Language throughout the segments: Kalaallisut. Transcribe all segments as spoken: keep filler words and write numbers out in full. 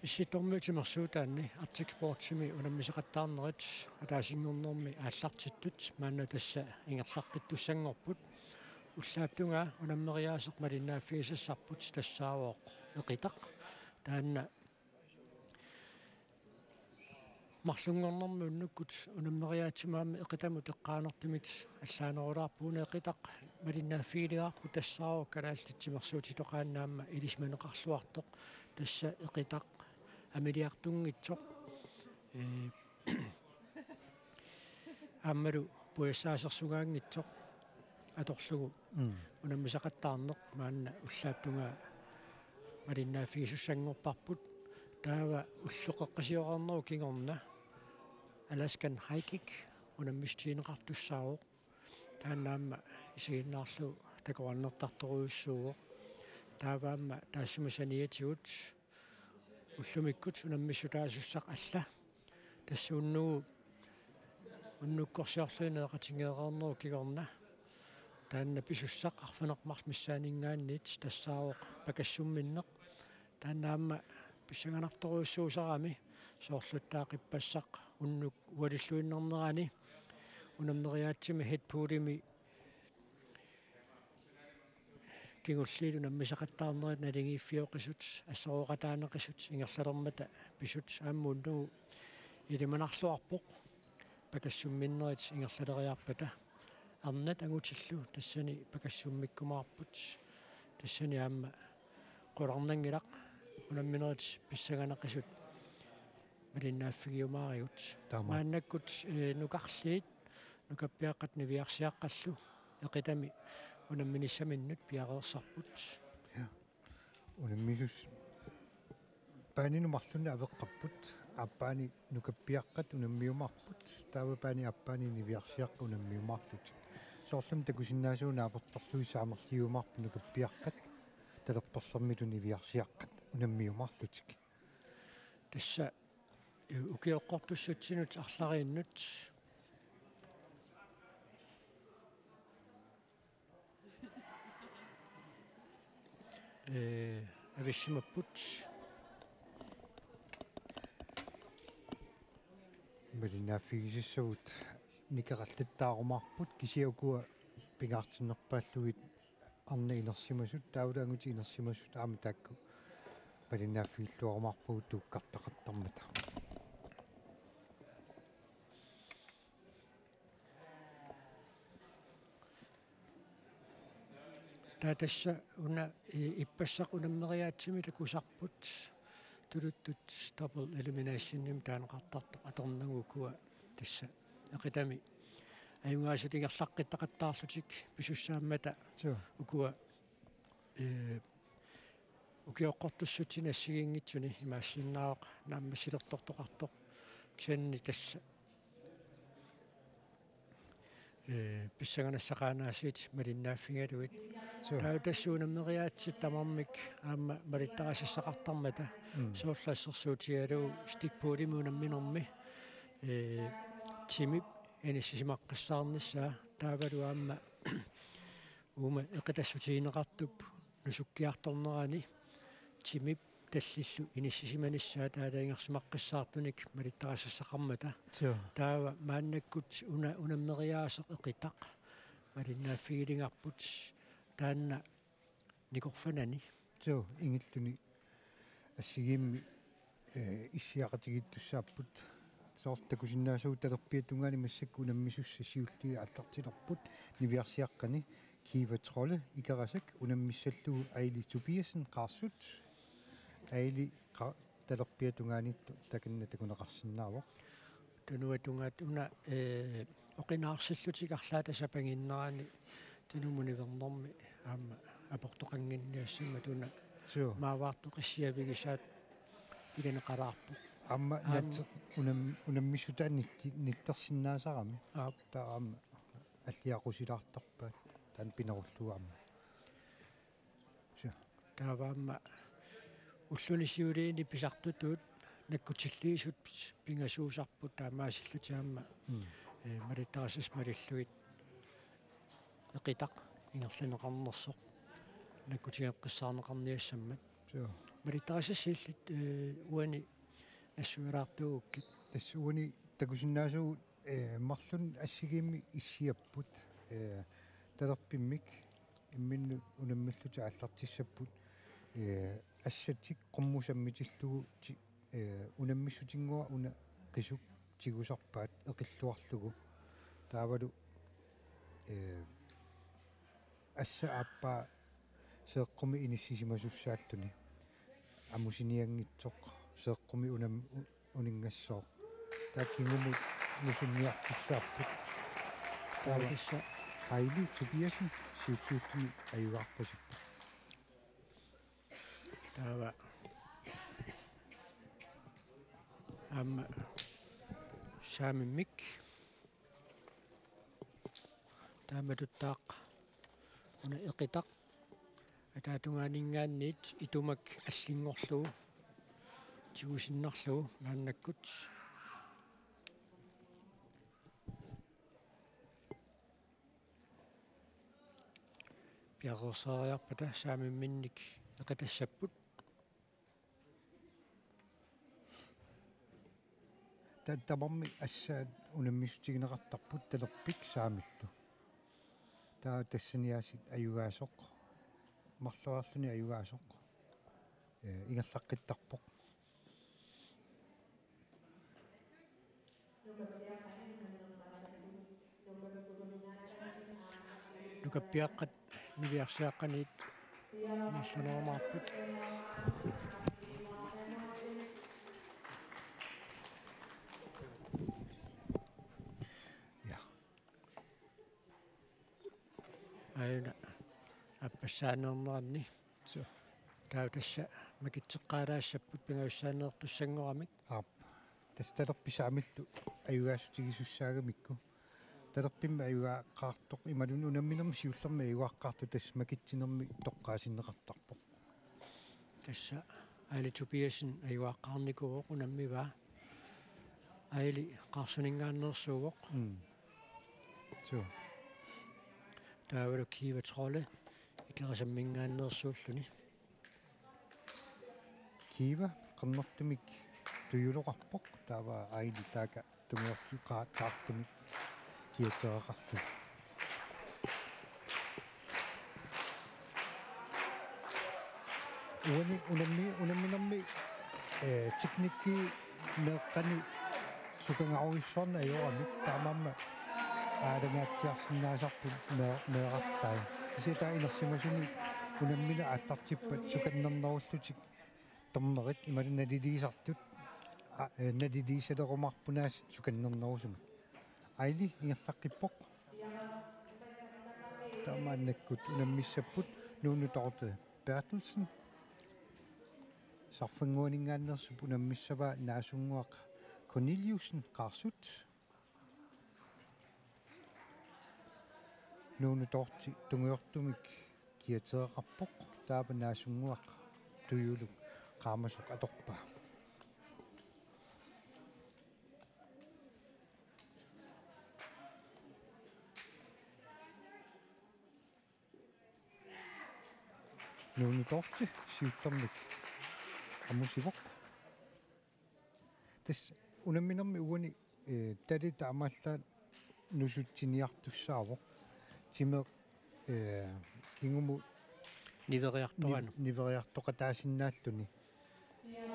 Issittormiut timersuutaanni Arctic Sportsimi unammisaqattaarnerit ataasinngornermi aallartittut maanna tassa ingerlaqqittussanngorput. Ullaaptungaa unammeriaaseq malinnaaffigisassarput tassaavoq Eqitaq. Taanna marlunngornermi unnukkut unammeriaatsimut aamma Eqitamut eqqaanertumik allaanerulaarpoq. Una Eqitaq malinnaaffigiligaarput tassaavoq kalaallit timersuutitoqaannit aamma ilisimaneqarluartoq. Tassa Eqitaq amiliartunngitsoq. Ee, aammalu pujassaasersugaanngitsoq atorlugu Mm. unammisaqattaarneq maanna ullaaptungaa malinnaaffigisussanngorparput. Taava ulloqeqqisioreernerup kingorna Alaskan High Kick unammissutigineqartussaavoq. Taanna aamma isiginnaarlugu takorannertartorujussuuvoq. Taava aamma taassuma saniatigut ullumikkut unammissutaasussaq alla. Tassa unnugu, unnukkorsiorluni nereqatigeereernerup kingorna taanna pisussaq arfineq-marluk missaaninngaanniit tassaavoq pakassumminneq. Taanna aamma pissanganartorujussuusarami soorlu taava qippassaq unnuk ualilluinnernerani unammeriaatsimi headpoolimi kingulliit unammisaqattaarnerit naligiiffioqisut, assorooqataaneqisut ingerlalermata pisut aamma unnugu ilimanarluarpoq pakassumminnerit ingerlaleriarpata. Arnat angutillu tassani pakassummikkumaarput. Tassani aamma qularnanngilaq unamminerit pissanganaqisut malinnaaffigiumaarigut. Taama. Maannakkut, ee, nukarliit, nukappiaqqat niviarsiaqqallu Eqitami unamminissaminnut piareersarput. Ja. Unammisus-, baaninut marlunnik aveqqapput, aappaani nukappiaqqat unammiumaarput, taava baani aappaani niviarsiaqqat unammiumaarlutik. Soorlumi takusinnaasagut naapertorlugit saamerliumaarput nukappiaqqat, talerperlermitut niviarsiaqqat unammiumaarlutik. Tassa ukioqqortussatsinut arlariinnut. Ee, avissimapput. Malinnaaffigisassavut nikerallartaarumaarput kisianni ukua pingaartinnerpaallugit arnat inersimasut, taavalu angutit inersimasut aamma taakku malinnaaffigiilluarumaarpagut tuukkartaqartarmata. Taava tassa una, i-, ippassaq unammeriaatsimi takusarput tuluttut double eliminationimi taaneqartartoq atornagu ukua tassa Eqitami ajugaasut ingerlaqqittaqattaarlutik pisussaammata. Suu. Ukua, ee, ukioqqortussatsinni assigiinngitsuni imaassinnaavoq naammassilertortoqartoq kisianni tassa, ee, pissanganassaqaanaasiit malinnaaffigalugit. Suu. Taava tassa unammeriaatsit tamarmik aamma malittarisassaqartarmata. Mm. Soorlu assersuutigalugu stickpoolimi unamminermi, ee, timip inissisimaqqissaarnissaa taavalu aamma uuma eqitassutigineqartup nusukkiartornerani timip tallillu inissisimanissaa taalaangersimaqqissaartunik malittarisassaqarmata. Suu. Taava maannakkut una unammeriaaseq Eqitaq malinnaaffigiligaarput taanna nikorfanani. Suu, ingilluni assigiimmi, ee, issiaqatigiittussaapput. Soorlu takusinnaasagut talerpiata tungaani massakkut unammisussat siulliit aallartilerput niviarsiaqqani Kiva Trolle Ikerasak unammissallugu Aili Tobiassen Qaarsut. Aili qa-, talerpiata tungaaniittoq takanna takuneqarsinnaavoq. Tunuatungaat una, ee, oqinaarsillutik arlaata sapanginnerani Tunumut nivernermi aamma aportoqannginniassammat una. Suu. Maavaartoq issiavigisaat ilaneqalaarpoq. Aamma Aam- naatseq unam-, unammissutaannik nilli-, nillersinnaasarami. Aap. Taava aamma alliaqusilaartarpaat taanna pinerullugu aamma. Suu. Taava aamma ulluni siuliini pisartutut nakkutilliisut pingasuusarput taamaasillutik aamma, mm, ee, malittarisassat malillugit Eqitaq ingerlanneqarnersoq nakkutigeqqissaarneqarniassammat. Suu. Malittarisassat illit, eh, uani nassuiaartuugukkit. Tassa uani takusinnaasagut, eh, marlunnik assigiimmik issiapput, eh, talerpimmik imminnut unammillutik aallartissapput, eh, assatik qummut sammitillugu ti-, eh, unammissutinnguaq una qisuk tigusarpaat eqilluarlugu. Taavalu, eh, assap aappaa seeqqumi inissisimasussaalluni. Amusinianngitsoq seeqqumi unam-, u-, uninngassooq. Taava kingumut nusunniartussaapput. Taava tassa Aili Tobiassen siuttuuttuni ajugaarpasipput. Taava aamma saamimmik. Taamatuttaaq una eqitaq ataatungaaninngaanniit itumak allinngorlugu tigusinnarlugu maannakkut. Piareersariarpata saamimminnik eqitassapput. Ta-, tamarmik assaat unammissutigineqartarput talerpik saamillu. Taava tassaniaasiit ajugaasoq, marloriarluni ajugaasoq, eh, ingerlaqqittarpoq. Nukappiaqqat niviarsiaqqaniit ingerlanerumaarput. Ja. Aajuna aappassaanneerneranni. Suu. Taava tassa makitseqqaalaassapput pingajussaanneertussanngoramik. Aap. Tassa talerpit saamillu ajugaassutigisussaagamikku. Talerpimmik ajugaaqqaartoq imaluunniit unamminermi siullermi ajugaaqqaartoq tassa makitsinermi toqqaasinneqartarpoq. Tassa Aili Tobiassen ajugaaqqaarnikuuvoq unammivaa. Aili Qaarsuminngaanneersuuvoq. Mm. Suu. Taavalu Kiva Trolle Ikerasamminngaanneersuulluni. Kiva qernertumik tujuloqarpoq, taava Aili taakku tungaatigut qa-, qaartumik kiatereqarluni. Uani unammi-, unamminermi, eh, teknikki meeqqani sukangarujussuarneq ajoramik, taamaammat aalangaatsiarsinnaasarput mee-, meerartai. Kisianni taava inersimasuni unammineq aallartippat sukannernerullutik dommerit imaluunniit naliliisartut, a-, eh, naliliisalerumaarpunaasut sukannernerusumik. Aili ingerlaqqippoq. Taava maannakkut unammissapput Nuunu Dorthe Berthelsen. Sarfannguaninngaanneersup unammissavaa Naasunnguaq Corneliussen, Qaarsut. Nuunu Dorthe tungujortumik kiatereqarpoq, taava Naasunnguaq tujuluk qaamasoq atorpaa. Nuunu Dorthe siullermik amusivoq. Tassa unamminermi uani, eh, tali taamaallaat nusutsiniartussaavoq. Timeq, eh, kingumut niveriartoqanu-, niv-, niveriartoqataasinnaalluni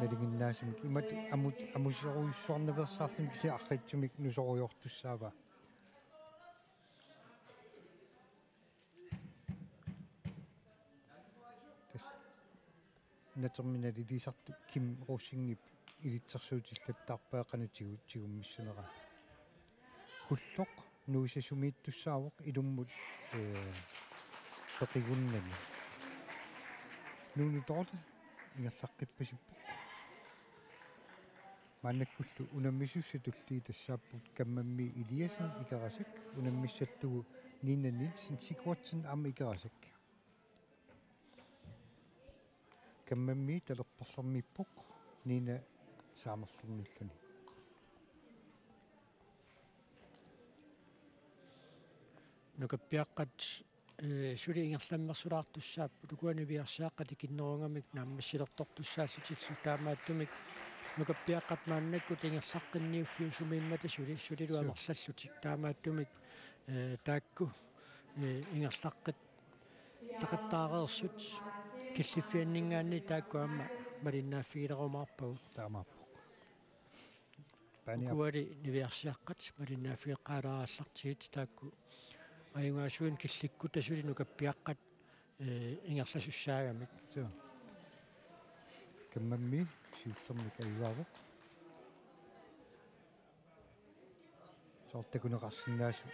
nalinginnaasumik. Imatut amut-, amuserujussuarnaveersaarluni kisianni arriitsumik nusorujoortussaavaa. Tassa natermi naliliisartoq Kim Rosingip ilitsersuutillattaarpaa qanoq tigu-, tigummissaneraa. Kulloq nuisasumiittussaavoq ilummut, eh, peqigunnani. Nuunu Dorthe ingerlaqqippasippoq. Maannakkullu unammisussat tulliit tassaapput Kammammii Eliassen Ikerasak unammissallugu Nina Nielsen Sigurdsen aamma Ikerasak. Kammammii talerperlermiippoq, Nina saamerlermiulluni. Nukappiaqqat Ee, suli ingerlammersulaartussaapput, ukua niviarsiaqqat ikinnerugamik naammassilertortussaallutillu, taamaattumik nukappiaqqat maannakkut ingerlaqqinniuffiusumiimmata suli, sulilu Suu. amerlallutik, taamaattumik, ee, taakku, ee, ingerlaqqittoqattaareersut killiffianninngaanniit taakku aamma malinnaaffigilerumaarpagut. Taamaappoq. Paaniap. Ukuali niviarsiaqqat malinnaaffigeqqaalaarallartigit taakku ajugaasuinik killikkutta suli nukappiaqqat, ee, ingerlasussaagamik. Suu. Kammammi siullermik ajugaavoq. Soorlu takuneqarsinnaasut.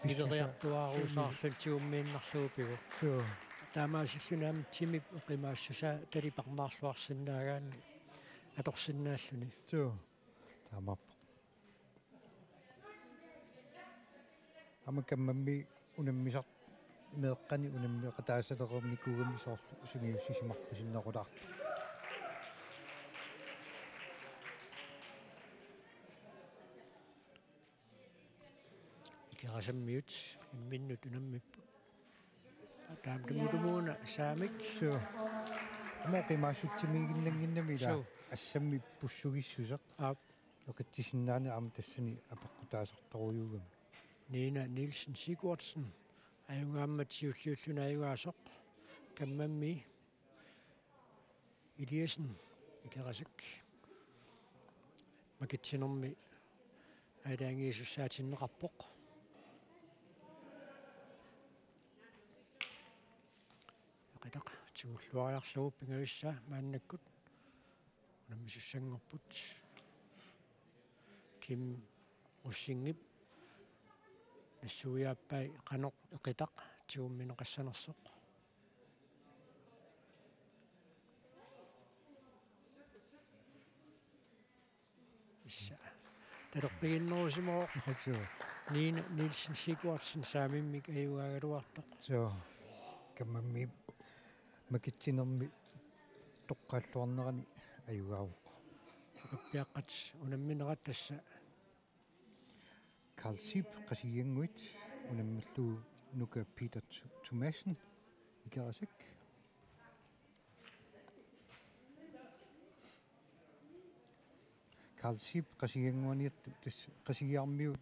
Pissutsit. Ileriartuaaruusaarluni tigummiinnarlugu pivoq. Suu. Taamaasilluni aamma timip oqimaassusaa tali parnaarluarsinnaagaanni atorsinnaalluni. Suu. Taamaappoq. Aamma kammammi unammisaq meeqqani unammeqataasalereernikuugami soorlu sungiussisimarpasinnerulaartoq. Ikerasammiut imminnut unammipput. Taama tamulumuuna saamik. Suu. Aamma oqimaassutsimiiginnannginnami ilaa. Suu. Assammik pussugissuseq. Aap. Eqitsisinnaaneq aamma tassani apeqqutaasartorujuugami. Nina Nielsen Sigurdsen ajugaammat siulliulluni ajugaasoq. Kammammi Eliasen Ikerasak makitsinermi aalajangiisussaatinneqarpoq. Eqitaq tigulluariarlugu pingavissaa maannakkut unammisussanngorput. Kim Rosingip nassuiaappai qanoq eqitaq tigummineqassanersoq. Issa. Talerpiginnerusimavoq. Suu. Nina Nielsen Sigurdsen saamimmik ajugaagaluartoq. Suu. Kammammi makitsinermi toqqaalluarnerani ajugaavoq. Nukappiaqqat unamminerat tassa. Karl Sip Qasigiannguit unammillugu Nuka Peter Th-, Thomassen Ikerasak. Karl Sip Qasigiannguaniittoq tassa Qasigiarmiut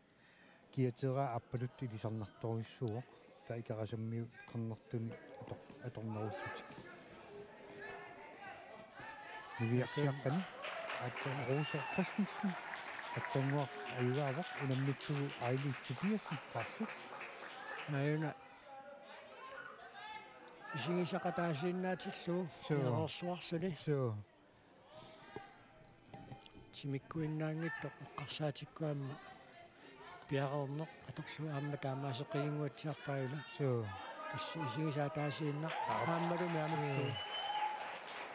kiateraa aappaluttoq ilisarnartorujussuuvoq. Taava Ikerasammiut qernertuni ator-, atornerullutik. Niviarsiaqqani. Aatsaat Rose Christensen. Aatsaannguaq ajugaavoq unammillugu Aili Tobiassen, Qaqortoq. Aajuna isigisaqataasiinnaatillugu. Suu. Piareersuarluni. Suu. Timikkuinnaanngitsoq eqqarsaatikkut aamma piareerneq atorlugu aamma taamaaseqqiginnguatsiarpaa ilaa. Suu. Tassa isigisaataasiinnaq. Aap. Aammalumi aamma. Suu.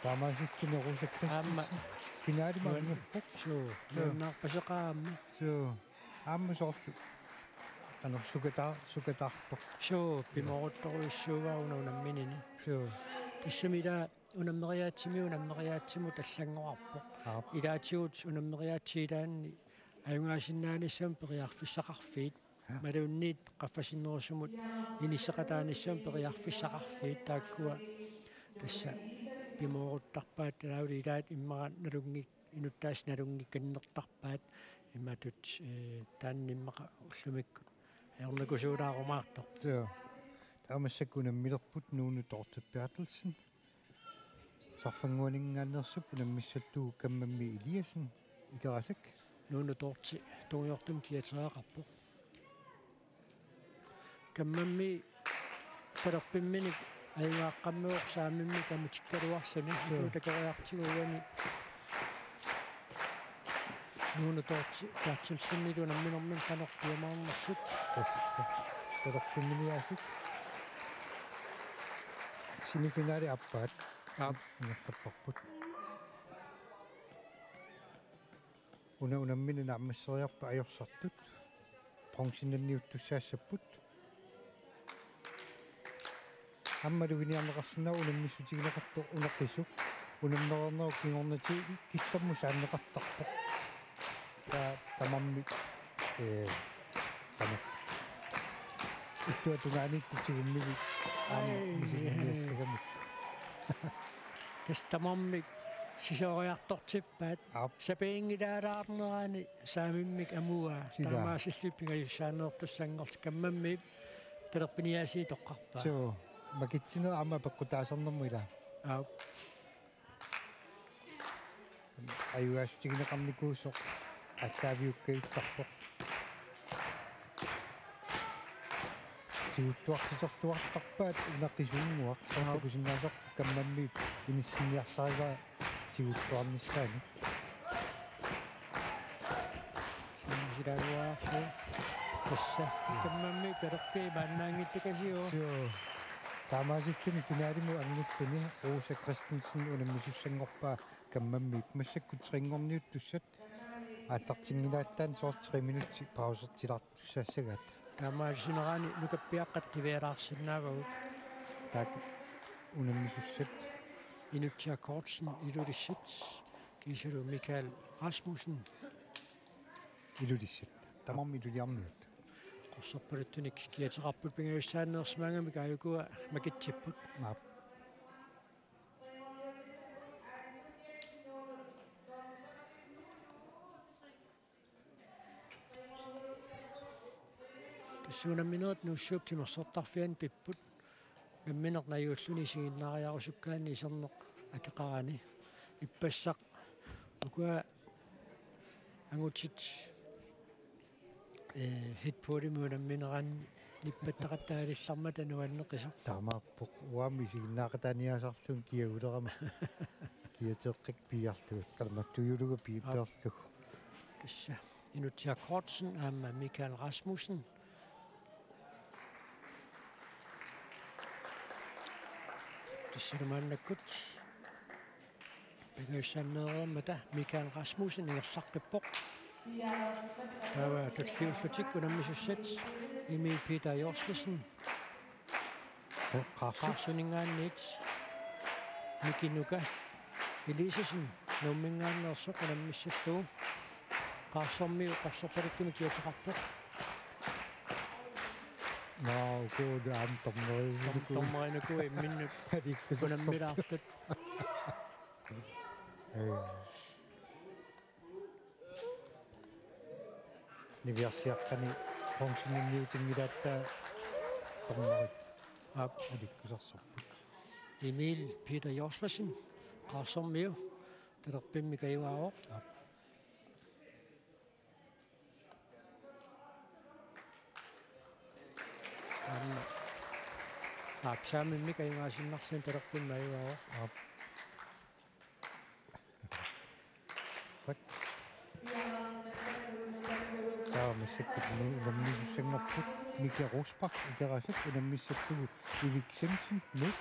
Taamaasilluni Rose Christensen. Aamma. Finalemi nuan-, aamma. Suu. Suu. Nuannaarpaseqaaq aamma. Suu. Aamma soorlu. Qanoq sukataa-, sukataartoq. Suu, pimooruttorujussuuara una unamminini. Suu. Tassami ilaa unammeriaatsimi unammeriaatsimut allanngorarpoq. Aap. Ilaatigut unammeriaatsit ilaanni ajugaasinnaanissamut periarfissaqarfiit. Aap. Imaluunniit qaffasinnerusumut inisseqataanissamut periarfissaqarfiit taakkua tassa pimooruttarpaat taavalu ilaat immaqa nalunngik-, inuttaasut nalunngikkannertarpaat imatut, ee, taanna immaqa ullumikkut ajornakusuulaarumaartoq. Suu. Taava massakkut unammilerput Nuunu Dorthe Berthelsen. Sarfannguaninngaanneersup unammissallugu Kammammi Eliassen Ikerasak. Nuunu Dorthe tungujortumik kiateriaqarpoq. Kammammi talerpimminik ajugaaqqammivoq saamimmik amutikkaluarluni. Suu. Tuu takoriartigu uani. Nuunu Dorthe Berthelsenilu unamminermini qanoq piumaarnersut. Tassa. Talerpimminiaasiit. Semifinali aappaat. Aap. Ingerlapparput. Una unammineq naammasseriarpat ajorsartut. Bronzenniuttussaassapput. Aamma maluginiarneqarsinnaavoq unammissutigineqartoq una qisuk. Unammereernerup kingornatigut kissaamut saanneqartarpoq. Taava tamarmik, ee, qanoq. illuatungaaniittut tigummivik aamma Ai. Misiginniassagamikku. Tassa tamarmik sisooriartortippaat. Aap. Sapiginngilaalaarnerani saamimmik amuaa. Sila. Taamaasilluni pingajussaaneertussanngorluni, kammammiup talerpiniaasiit toqqarpaa. Suu, makitsineq aamma peqqutaasernermut ilaa. Aap. Ajugaasutigineqarnikuusoq aallaaviukkajuttarpoq. Tigulluartiterluartarpaat una qisunnguaq. Aap. Takusinnaasoq kammammiup inissinniarsarivaa tigulluarnissaanut. Silaguaarlu. Tassa. Kammammiup talerpiaat maannaanngittakasiuvoq. Suu. Taamaasilluni finalimut angulluni Rosa Christensen unammisussanngorpaa kammammiut massakkut tre-nngorniuttussat. Aallartinngilattaarneq soorlu tre minutsit pausertilaartussaassagaat. Taamaaliunerani nukappiaqqat qivialaarsinnaavagut. Taakku unammisussat. Inutsiaq Kortsen, Ilulissat, kiisalu Michael Rasmussen. Ilulissat. Tamarmik Ilulissarmiut. Qorsorpaluttunik kiateqarput pingajussaaneersimagamik, aajukua makitsipput. Aap. Tassa unamminerit Nuussuup timersortarfiani pipput. Nammineq najuulluni isiginnaariarusukkaanni iserneq akeqarani. Ippassaq ukua angutit, ee, headboardimik unammineranni nippattaqattaalillarmata nuanneqisoq. Taamaappoq, uanga isiginnaaqataaniaasarlunga kiagulerama. Kiateeqqikka piiarlugu, qalamattuujulugu piippeerlugu. Tassa Inutsiaq Kortsen aamma Michael Rasmussen. Tassa maannakkut pingajussaaneereermata Michael Rasmussen ingerlaqqippoq. Taava tulliullutik unammisussat Emil Peter Josefsen. Qaarsu-, Qaarsuninngaanniit Miki Nuka Eliassen Nuumminngaanneersoq unammissallugu. Qaarsormiu qorsorpaluttumik kiateqarpoq. Naa, uku aamma dommerinuku. Dom-, dommerinuku imminnut. Alikkusersortut. Unammilaartut. Ee. Niviarsiaqqani Poulsenimmiutinngilaat dommerit. Aap. Alikkusersorput. Emil Peter Josefsen, qaarsormiu talerpimmik ajugaavoq. Aap. Aamma. Aap, saamimmik ajugaasinnarluni talerpimmik ajugaavoq. Aap. Qak. Taava massakkut nu-, unammisussanngorput Mika Rosbach Ikerasak unammissallugu Ivik Semsen Nuuk.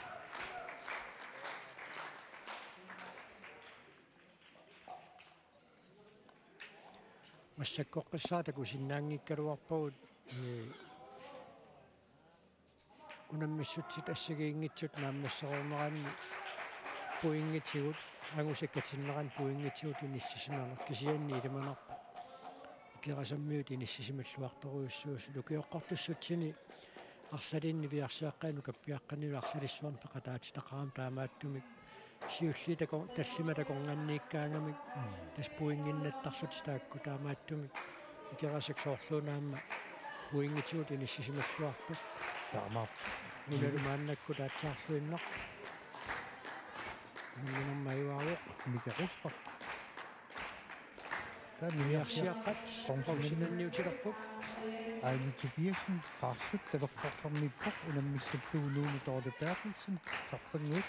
Massakkorpiaq takusinnaanngikkaluarpagut, ee, unammissutsit assigiinngitsut naammassereerneranni pointitsigut, angusat katinneranni pointitsigut inissisimaneq, kisianni ilimanarpoq Ikerasammiut inissisimalluartorujussuusut. Ukioqqortussutsini arlalinni niviarsiaqqani nukappiaqqanilu arlalissuarni peqataatitaqarami taamaattumik siulliit tako-, tallimat takornanniikkaangamik. Mm. Tassa pointitsinnattarlutik taakku, taamaattumik Ikerasak soorluuna aamma pointitsigut inissisimalluartoq. Taamaappoq. Nunali maannakkut aatsaarluinnaq. Unamminermik ajugaavoq. Mika Rosbach. Taava niviarsiaqqat Poulsenimmiutilerput. Aili Tobiassen, Qaarsut, talerperlermiippoq unammissallugu Nuunu Dorthe Berthelsen, Sarfannguit.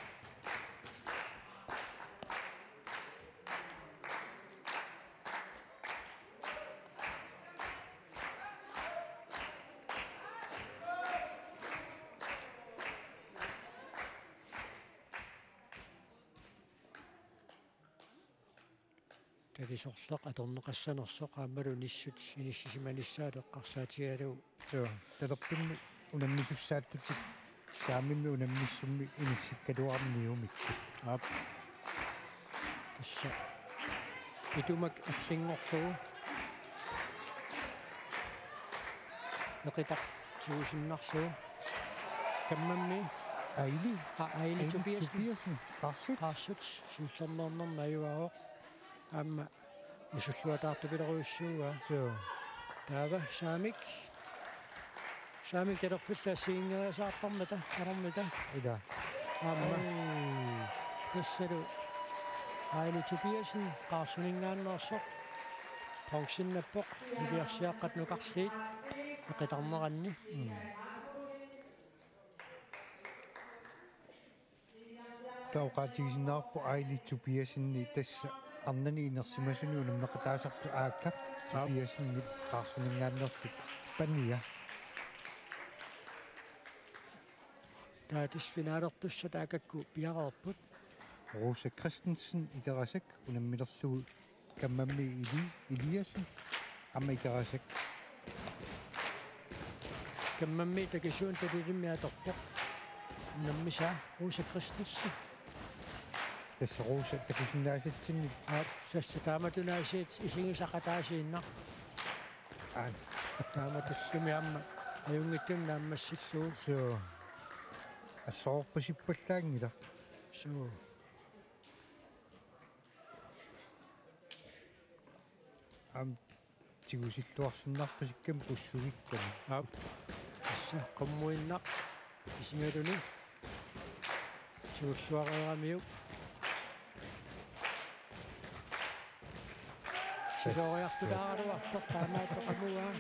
Talisorleq atorneqassanersoq aammalu nissut inissisimanissaat eqqarsaatigalugu. Joo, talerpimmik unammisussaallutik saamimmik unammissummi inissikkaluarniumik. Aap. Tassa. Itumak allinngorlugu. Neqitaq Tuusinnarlugu. Kammammi. Aili. Aa, Aili Aili Tobiassen. Tobiassen. Qarsut. Qarsut. Siullermeernermi ajugaavoq. Aamma misulluataartupilerujussuuaa. Suu. Taava Saamik. Saamik talerfillu assigiinngeriasaartarmata, qanormita. Ila. Aamma. Ai. Tassalu. Aili Tobiassen, Qarsuninngaanneersoq. Bronzennappoq, niviarsiaqqat nukarliit, eqitarneranni. Mm. Taava oqaatigisinnaavarput Aili Tobiassenip tassa arnani inersimasuni unammeqataasartoq Aakap Aap. Tobiassenip Qarsuninngaanneersoq pania. Taava tassa finalertussat taakku piareerput. Rosa Christensen Ikerasak unammilerlugu Kammammi Eli-, Eliassen aamma Ikerasak. Kammammi takisuunik talilimmi atorpoq. Unammisaa Rosa Christensen. Tassa Rosa takusinnaasatsinnik. Aap, tassa taamatut aasiit isigisaqataasiinnaq. Aap. Taamatullumi aamma ajunngitsunik naammassillugu. Suu. Assorpasippallaanngilaq. Suu. Aamma tigusilluarsinnarpasikkami pussugikkami. Aap. Tassa qummuinnaq isigaluni. Tigulluareeramiuk. Sisooriartulaaraluartoq taamaattoqamugaa.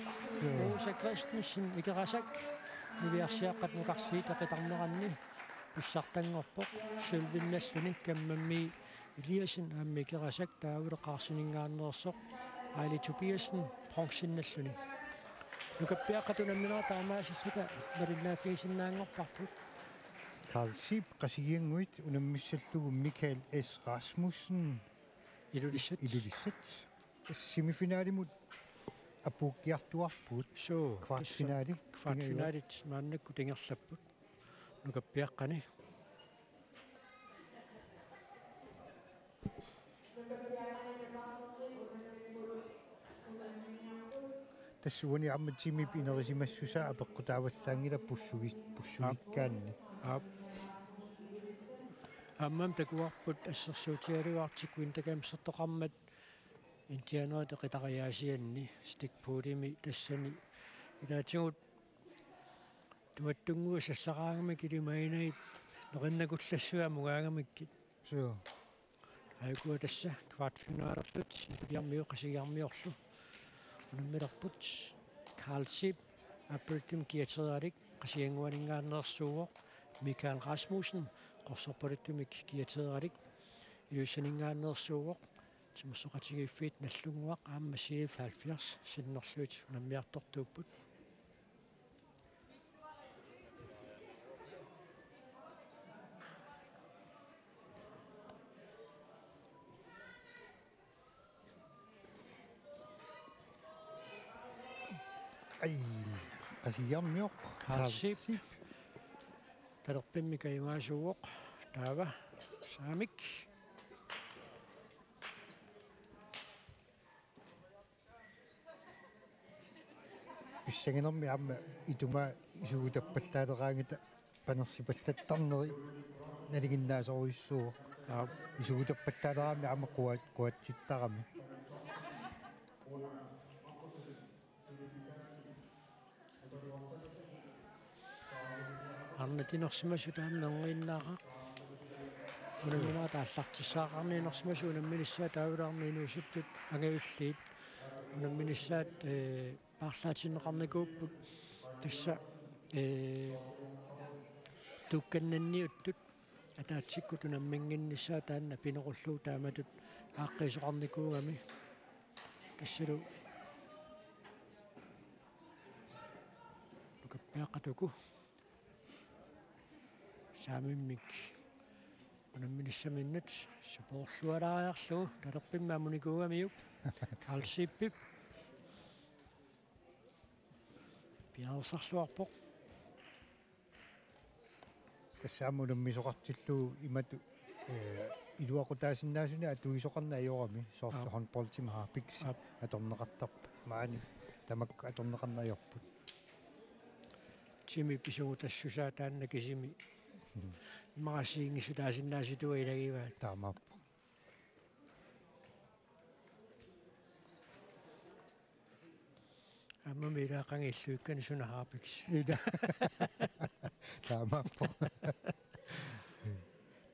Joo. Rosa Christensen Ikerasak. Niviarsiaqqat nukarliit eqitarneranni. Pissartanngorpoq. Sølvinnalluni Kammammi Eliassen aamma Ikerasak taavalu Qarsuninngaanneersoq Aili Tobiassen bronzennalluni. Nukappiaqqat unamminerat taamaasilluta malinnaaffigisinnaanngorparput. Karl Zeeb Qasigiannguit unammissallugu Michael S. Rasmussen Ilulissat. Ilulissat. Semifinalimut apuukkiartuarpugut. Suu, kvartfinali. Kvartfinalit maannakkut ingerlapput. Nukappiaqqani. Tassa uani aamma timip inerisimassusaa apeqqutaavallaanngilaq pussugi-, pussugikkaanni. Aap. Aammami takuarput assersuutigaluartikkut Winter Gamesertoqarmat indianerit eqitariaasianni stikpulimi tassani ilaatigut tuattunnguit sassaraangamik ilimaginagit nerinnakullassuit amugaangamikkit. Suu. Aajuku tassa kvartfinalerput Ilulissarmiut Qasigiarmiorlu unammilerput. Karl Zeeb Aappaluttumi kiateeralik Qasigiannguaninngaanneersuuvoq. Michael Rasmussen Qorsorpaluttumik kiateeralik Ilulissaninngaanneersuuvoq. Timersoqatigiiffiit Nagdlunguaq aamma C F halvfjerds sinnerlugit unammiartortuupput. Ai, Qasigiarmioq. Karl Zeeb. Karl Zeeb. Talerpimmik ajugaasuuvoq. Taava Saamik. Pissanganermi aamma ituma isugutappallaaleraangata panersipallattarneri nalinginnaasorujussuuvoq. Aap. Isugutappallaaleraami aamma qua-, quatsittarami. Arnat inersimasut aamma neriinnaaraq. Unamminerat aallartissaaqarniarsimasut unamminissaat taavalu arnat inuusuttut angavilliit. Unamminissaat, ee, paarlaatinneqarnikuupput tassa, ee, tuukkannanniuttut ataatsikkut unamminnginnissaat taanna pinerullugu taamatut aaqqiisoqarnikuugami. Tassalu nukappiaqqat uku Saamimmik unamminissaminnut supoorlualaariarlugu talerpimmik amunikuugamiuk Karl Zeebip piareersarluarpoq. Tassa aamma unammisoqartillugu imatut, ee, iluaqutaasinnaasunik atuisoqarneq ajorami soorlu Aap. Håndboldimi harpiks Aap. Atorneqartarput maani tamakku atorneqarneq ajorput. Simi pisuutassusaa taanna kisimi. Immaqa assigiinngissutaasinnaasutut ilagivaat. Taamaappoq. Aamma milaaqangi illuikkani suna harpiks. Ila. Taamaappoq.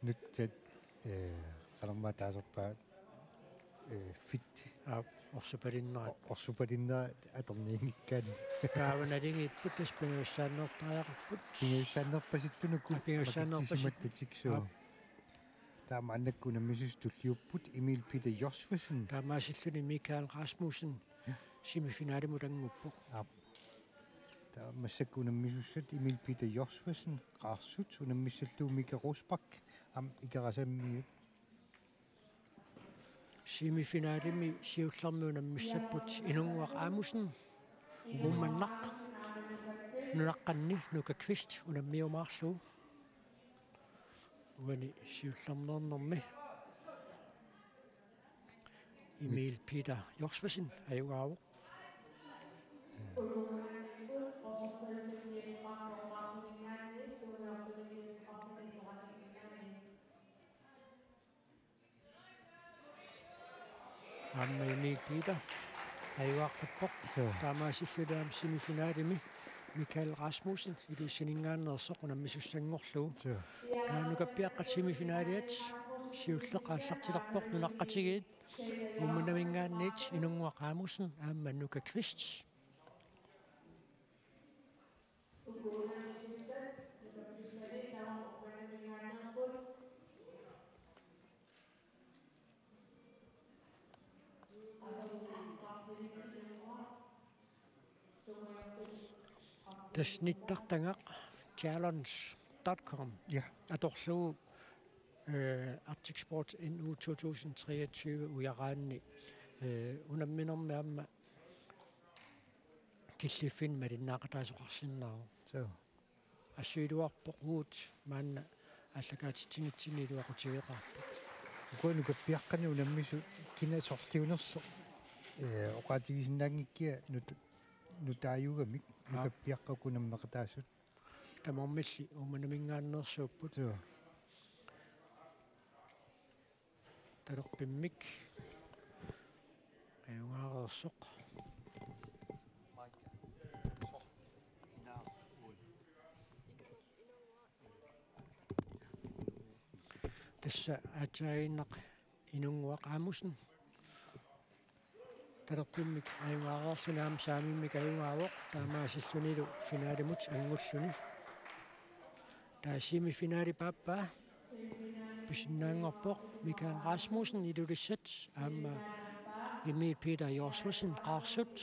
Nutsat, eh, qanormaa taasarpaat, eh, fit. Aap, orsupalinnerat. O-, orsupalinnerat atorniinngikkaanni. Taava nalingiipput tassa pingajussaannertariaqarput. Pingajussaannerpasittunuku. Aa, pingajussaannerpasit-, makitsisimattatik suu. Aap. Taava maannakkut unammisussat tulliupput Emil Peter Josvesen. Taamaasilluni Michael Rasmussen. Ja. Semifinalimut annguppoq. Aap. Taava massakkut unammisussat Emil Peter Josvesen, Qaarsut, unammissallugu Mika Rosbach, aamma Ikerasammiut. Semifinalimi siullermi unammissapput Inunnguaq Amussen, Uummannaq, nunaqqanni Nuka Kvist unammiumaarlugu. Uani siullermeernermi Emil Peter Josvesen ajugaavoq. Aamma Emil Peter ajugaaqarpoq. Suu. Taamaasilluni aamma semifinalimi Michael Rasmussen Ilulissaninngaanneersoq unammisussanngorlugu. Suu. Taava nukappiaqqat semifinaliat siulleq aallartilerpoq nunaqqatigiit Uummannaminngaanniit Inunnguaq Amussen aamma Nuka Kvist. Tassa nittartagaq challenge dot com. Ja. Atorlugu, eh, Arctic Sport N U to tusind treogtyve ujaraanni, eh, unamminermi aamma killiffinni malinnaaqataasoqarsinnaavoq. Suu. Assuiluarpoq uagut maanna aallakaatitsinitsinni iluaqutigeqaarput. Ukua nukappiaqqani unammisut kina sorliunersoq, eh, oqaatigisinnaanngikkiga nut-, nutaajugamik. Aa. Nukappiaqqat unammeqataasut. Tamarmilli Uummannaminngaanneersuupput. Suu. Talerpimmik ajugaareersoq. Tassa aatsaaginnaq Inunnguaq Amussen. Talerpimmik ajugaareerluni aamma saamimmik ajugaavoq, taamaasillunilu finalimut anngulluni. Taava semifinali paappaa pisinnaanngorpoq Michael Rasmussen Ilulissat aamma Emil Peter Josvesen Qaarsut.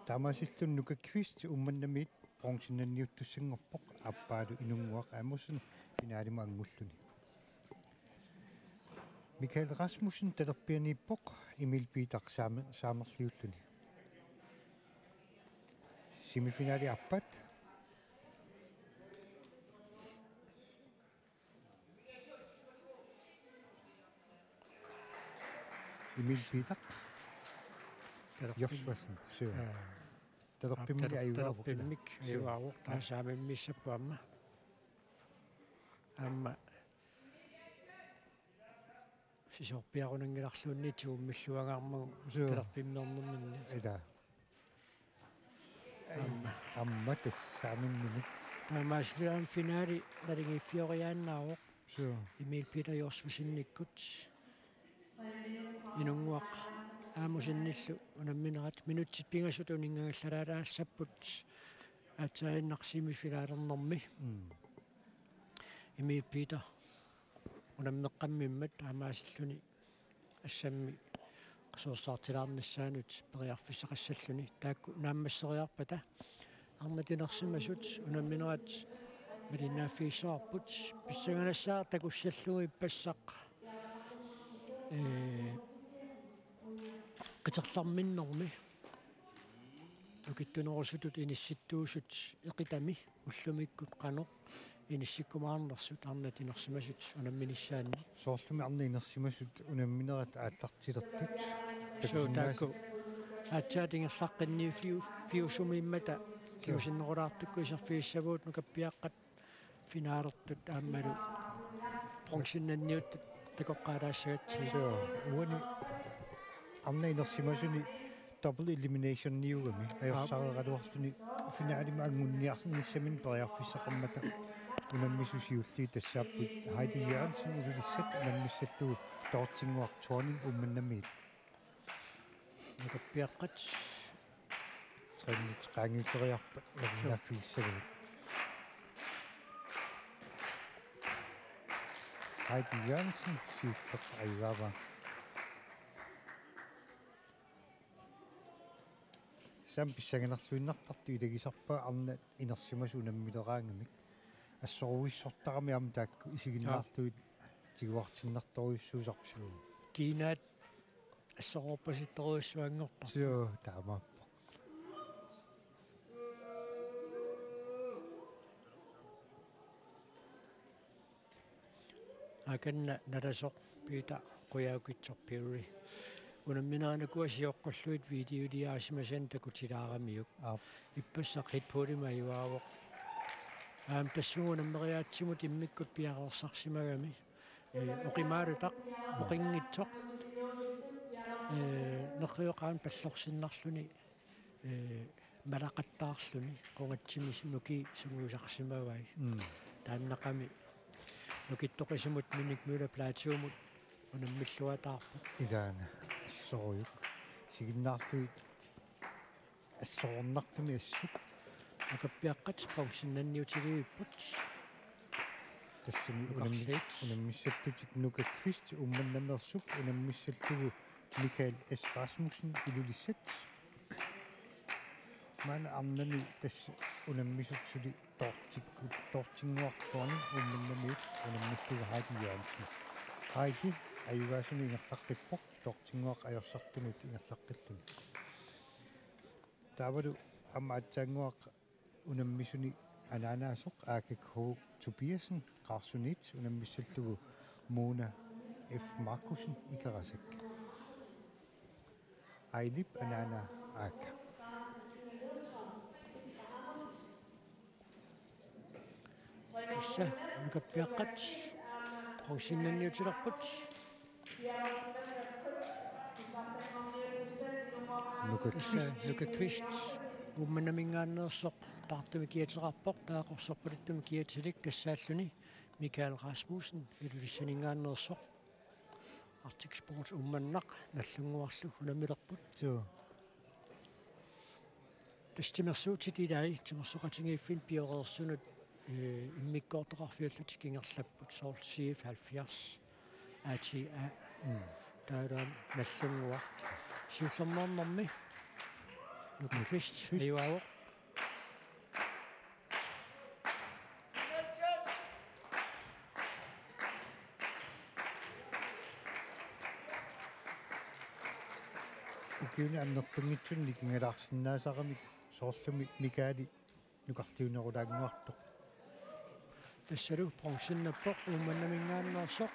Taamaasilluni Nuka Kvist Uummannamiit bronzenniuttussanngorpoq, aappaalu Inunnguaq Amussen finalimut anngulluni. Michael Rasmussen talerpianiippoq, Emil Peter saame-, saamerliulluni. Semifinali aappaat. Emil Peter. Talerpim-, Josvesen, suu. Aa. Talerpimmik taler-, ajugaavoq, ila. Talerpimmik suu. Ajugaavoq, taava saamimmiissapput aamma. Aamma. Sisorpiarunanngilluinnarluunniit tigummiluarnikuugatsigu. Suu. Talerpimmeernerminni. Ila. Aamma. Aamma tassa saamimminik. Taamaasilluni aamma finali naligiiffioriaannaavoq. Suu. Emil Peter Josvesenikkut Inunnguaq Amussenilu unamminerat minutsit pingasut uninngagallalaassappat aatsaaginnaq semifinalernermi. Mm. Emil Peter unammeqqammimmat taamaasilluni assammi qasuersaartilaarnissaanut periarfissaqassalluni taakku naammasseriarpata arnat inersimasut unamminerat malinnaaffigissavarput, pissanganassaaq takussallugu ippassaq, ee, qiterlerminnermi. nukittunerusutut inissittuusut eqitami ullumikkut qanoq inissikkumaarnersut arnat inersimasut unamminissaanni. Soorlumi arnat inersimasut unamminerat aallartilertut. Suu, takusinnaas- taakku aatsaat ingerlaqqinniuffiu-, -fiusumiimmata. Suu. Kingusinnerulaartukkut iserfigissavugut nukappiaqqat finalertut aammalu bronzennanniuttut takoqqaalaassagatsigit. Suu, uani arnat inersimasuni double eliminationiugami ajorsaareeraluarluni finalemi anguniarnissaminut periarfissaqarmata unammisut siulliit tassaapput Heidi Jørgensen Ilulissat unammissallugu Dorthe-nnguaq Thorning Uummannamiit. Nukappiaqqat. Træningi qaangiuteriarpat. Suu. Naaffigissagunik. Heidi Jørgensen siulleq ajugaavaa. Tassami pissanganarluinnartartut ilagisarpaat arnat inersimasut unammileraangamik. Assoruissortarami aamma taakku isiginnaarlugit tiguartinnartorujussuusarput. Kiinaat assororpasittorujussuanngortarput. Suu, taamaappoq. Akanna nalasoq Peter Qujaukitsoq Perry. Unammineranikuua sioqqullugit videoliaasimasani takutilaaramiuk. Aap. Ippassaq Red Bullimi ajugaavoq. Aamma tassunga unammeriaatsimut immikkut piareersarsimagami. Ee, oqimaalutaq, oqinngitsoq. Ee, nerriviup qaanut pallorsinnarluni, ee, malaqattaarluni, qungatsimi nukii sungiusarsimavai. Mm. Taannaqami nukittoqisumut Minik Møller Plateaumut unammilluataarpoq. Ilaana assorujuk. Isiginnaarlugit assorornartumi assut. Nukappiaqqat bronzennanniutilivipput. Tassani unammi-, nukarliit. Unammissallutik Nuka Kvist Uummannameersup, unammissallugu Michael S. Rasmussen Ilulissat. Maanna arnani tassa unammisut suli Dorthe-kkut, Dorthe-nnguaq Thorning Uummannamiit unammillugu Heidi Jørgensen. Heidi ajugaasuni ingerlaqqippoq, Dorthe-nnguaq ajorsartunut ingerlaqqilluni. Taavalu aamma aatsaannguaq unammisuni anaanaasoq Aake K. Tobiassen Qaarsuniit unammissallugu Mona F. Markussen Ikerasak. Ailip anaanaa Aaka. Tassa nukappiaqqat bronzennanniutilerput. Nuka Tassa Kvist. Nuka Kvist Uummannaminngaanneersoq taartumik kiateqarpoq, taava qorsorpaluttumik kiatilik tassaalluni Michael Rasmussen Ilulissaninngaanneersoq. Arctic Sports Uummannaq Nagdlunguarlu unammilerput. Suu. Tassa timersuutit ilaat timersoqatigiiffinni pioreersunut, ee, immikkoortoqarfiullutik ingerlapput, soorlu C F halvfjerds, A T A. Mm. Taavalu Nagdlunguaq. Siullermeernermi Nuka Kvist. Kvist. Ajugaavoq. Ukiuni annertunngitsuni nikingalaarsinnaasaramik soorlumi Mikaali nukarliunerulaannguartoq. Tassalu bronzennappoq Uummannaminngaanneersoq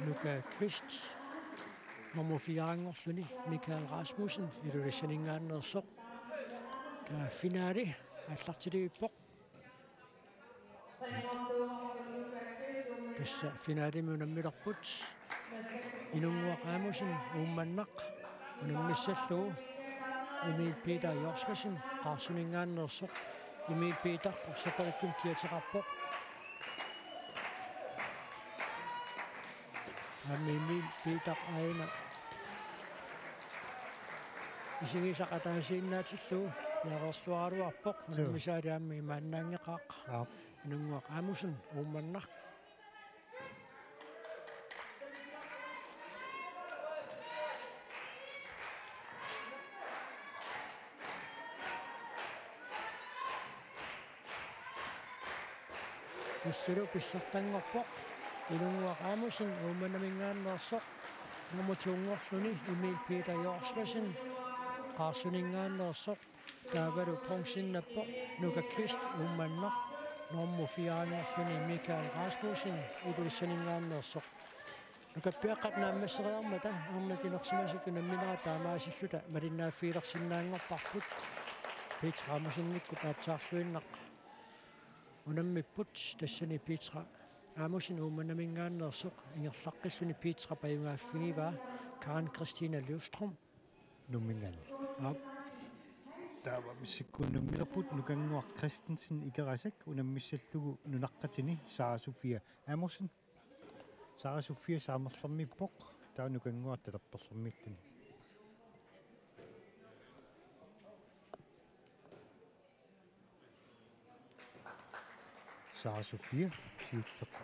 Nuka Kvist, nummer fire-nngorluni Michael Rasmussen Ilulissaninngaanneersoq. Taava finale aallartilivippoq. Tassa finalemi unammilerput Inunnguaq Aamussen Uummannaq unammissallugu Emil Peter Josvasen Qaarsuninngaanneersoq. Emil Peter qorsorpaluttumik kiateqarpoq. Aamma Emil Peter aana isigisaq ataasiinnaatillugu piareerluaraluarpoq. Suu. Unammisaali aamma imaannaanngeqaaq. Aap. Inunnguaq Aamussen Uummannaq. Tassalu pissartanngorpoq Inunnguaq Aamussen Uummannaminngaanneersoq, nummer to-nngorluni Emil Peter Josvasen, Qaarsuninngaanneersoq, Taavalu bronzennappoq Nuka Kvist Uummannaq, nummer fire-nngorluni Michael Rasmussen Ilulissaninngaanneersoq. Nukappiaqqat naammasseriarmata arnat inersimasut unamminerat taamaasilluta malinnaaffigilersinnaanngorparput. Petra Amosenikkut aatsaarluinnaq unammipput, tassani Petra Amosen Uummannaminngaanneersoq, ingerlaqqilluni Petrap ajugaaffigivaa Karen Christina Løvstrøm Nuumminngaanniit. Aap. Taava massakkut unammilerput Nukannguaq Christensen Ikerasak unammissallugu nunaqqatini Sara Sofia Amosen. Sara Sofia saamerlermiippoq, taava Nukannguaq talerperlermiilluni. Sara Sofia siulleq-,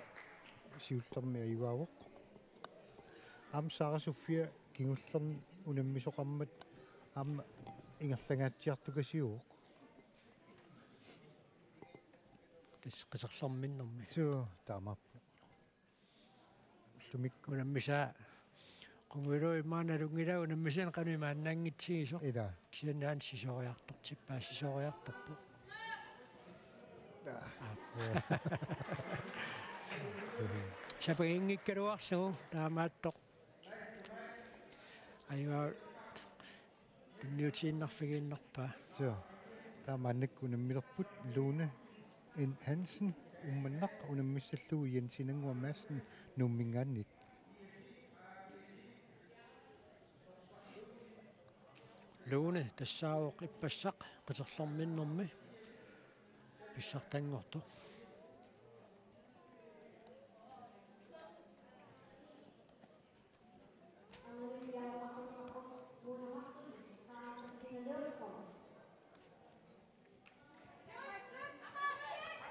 siullermi ajugaavoq. Aamma Sara Sofia kingullerni unammisoqarmat aamma ingerlangaatsiartukasiuvoq. Tassa qiterlerminnermi. Suu, taamaappoq. Ullumi unammisaa qunguilu imaana nalunngilaa unammisanik qanoq imaannaanngitsigisoq. Ila. Kisianni aamma sisoriartortippaa, sisoriartorpoq. Aa. Aa. Sapaginngikkaluarlugu taamaattoq. Ajugaavoq. Tunniutiinnarfigiinnarpaa. Suu. Taava maannakkut unammilerput Lone N. Hansen Uummannaq unammissallugu Jensinannguaq Madsen Nuumminngaanniit. Lone tassaavoq ippassaq qiterlerminnermi pissartanngortoq.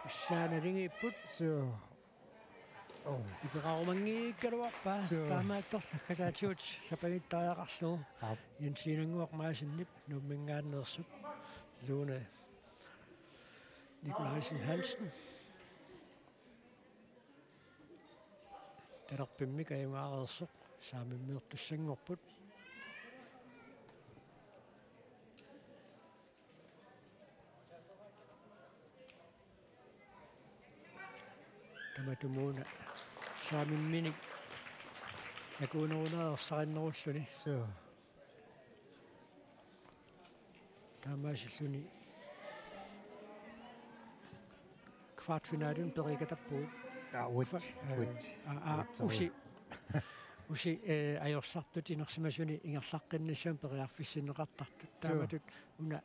Issaana lingiipput. Suu. Oh. Ipeqarumanngiikkaluarpaa. Suu. Taamaattorli naggataatigut sapagittariaqarlugu. Aap. Jensinannguaq Madsenip Nuumminngaanneersoq. Lone Nikolajsen Hansen. Talerpimmik ajugaareersoq saamimmiortussanngorput. Tamatumuuna saamimminik akuuneruneq ersarinnerulluni. Suu. Taamaasilluni kvartfinalemi periikatappugut. Aa, uat, kva-, eh, uat. Aa, aa, uat, usi. Usi, eh, ajorsartut inersimasuni ingerlaqqinnissamut periarfissinneqartartut. Suu. Taamatut una,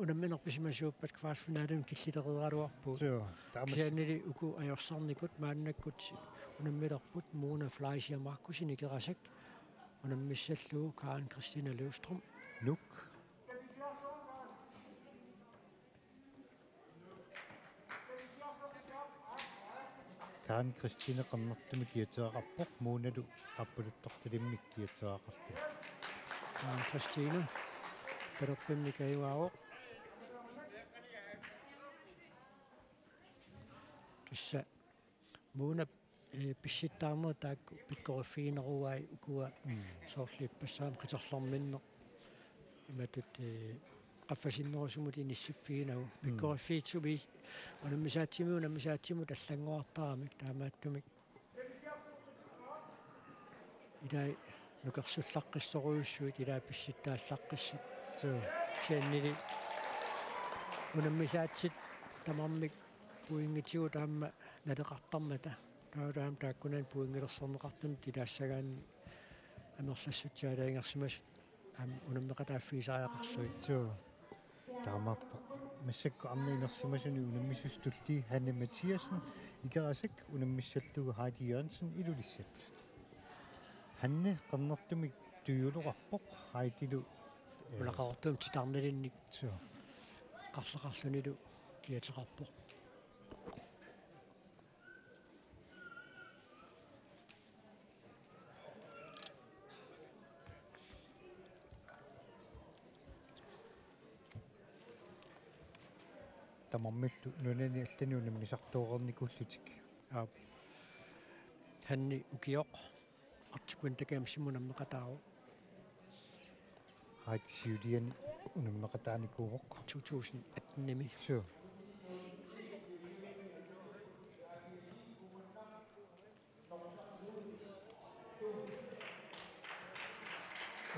unammineq pisimasuuppat kvartfinalemi killitereeraluarpugut. Suu, taamas-. Kisiannili uku ajorsarnikut maannakkut unammilerput Mona Fleischer Markussen Ikerasak. Unammissallugu Karen Christina Løvstrøm. Nuuk. Karen Christina qernertumik kiatereqarpoq, Monalu aappaluttortalimmik kiatereqarluni. Karen Christina talerpimmik ajugaavoq. Tassa Mona, eh, pissittaarnerit taakku pikkoriffiginerugai ukua. Mm. Soorlu ippassaq aamma qiterlerminneq. Imatut, eh, qaffasinnerusumut inissiffiginagu. Mm. Pikkoriffiitsumik unammisaatsimut, unammisaatsimut allanngorartaramik taamaattumik. Ilai nukersullaqqissorujussuit, ilai pissittaallaqqissut. Suu. Kisiannili unammisaatsit tamarmik pointigut aamma naleqartarmata. Taava aamma taakkunani pointilersorneqartunut ilaassagaanni amerlassutsialaangersimasut aamma unammeqataaffigisariaqarlugit. Suu. Taamaappoq. Massakkut arnat inersimasuni unammisut tulliit Hanne Mathiassen Ikerasak unammissallugu Heidi Jørgensen Ilulissat. Hanne qernertumik tujuuloqarpoq Heidilu, eh, ulaqaortumik titarnelinnik. Suu. Qarleqarlunilu kiateqarpoq. Tamarmillu nunani allani unammisartooreernikuullutik. Aap. Hanne ukioq Arctic Winter Gamesimi unammeqataavoq. Ait siuliani unammeqataanikuuvoq. To tusind atten-imi. Suu.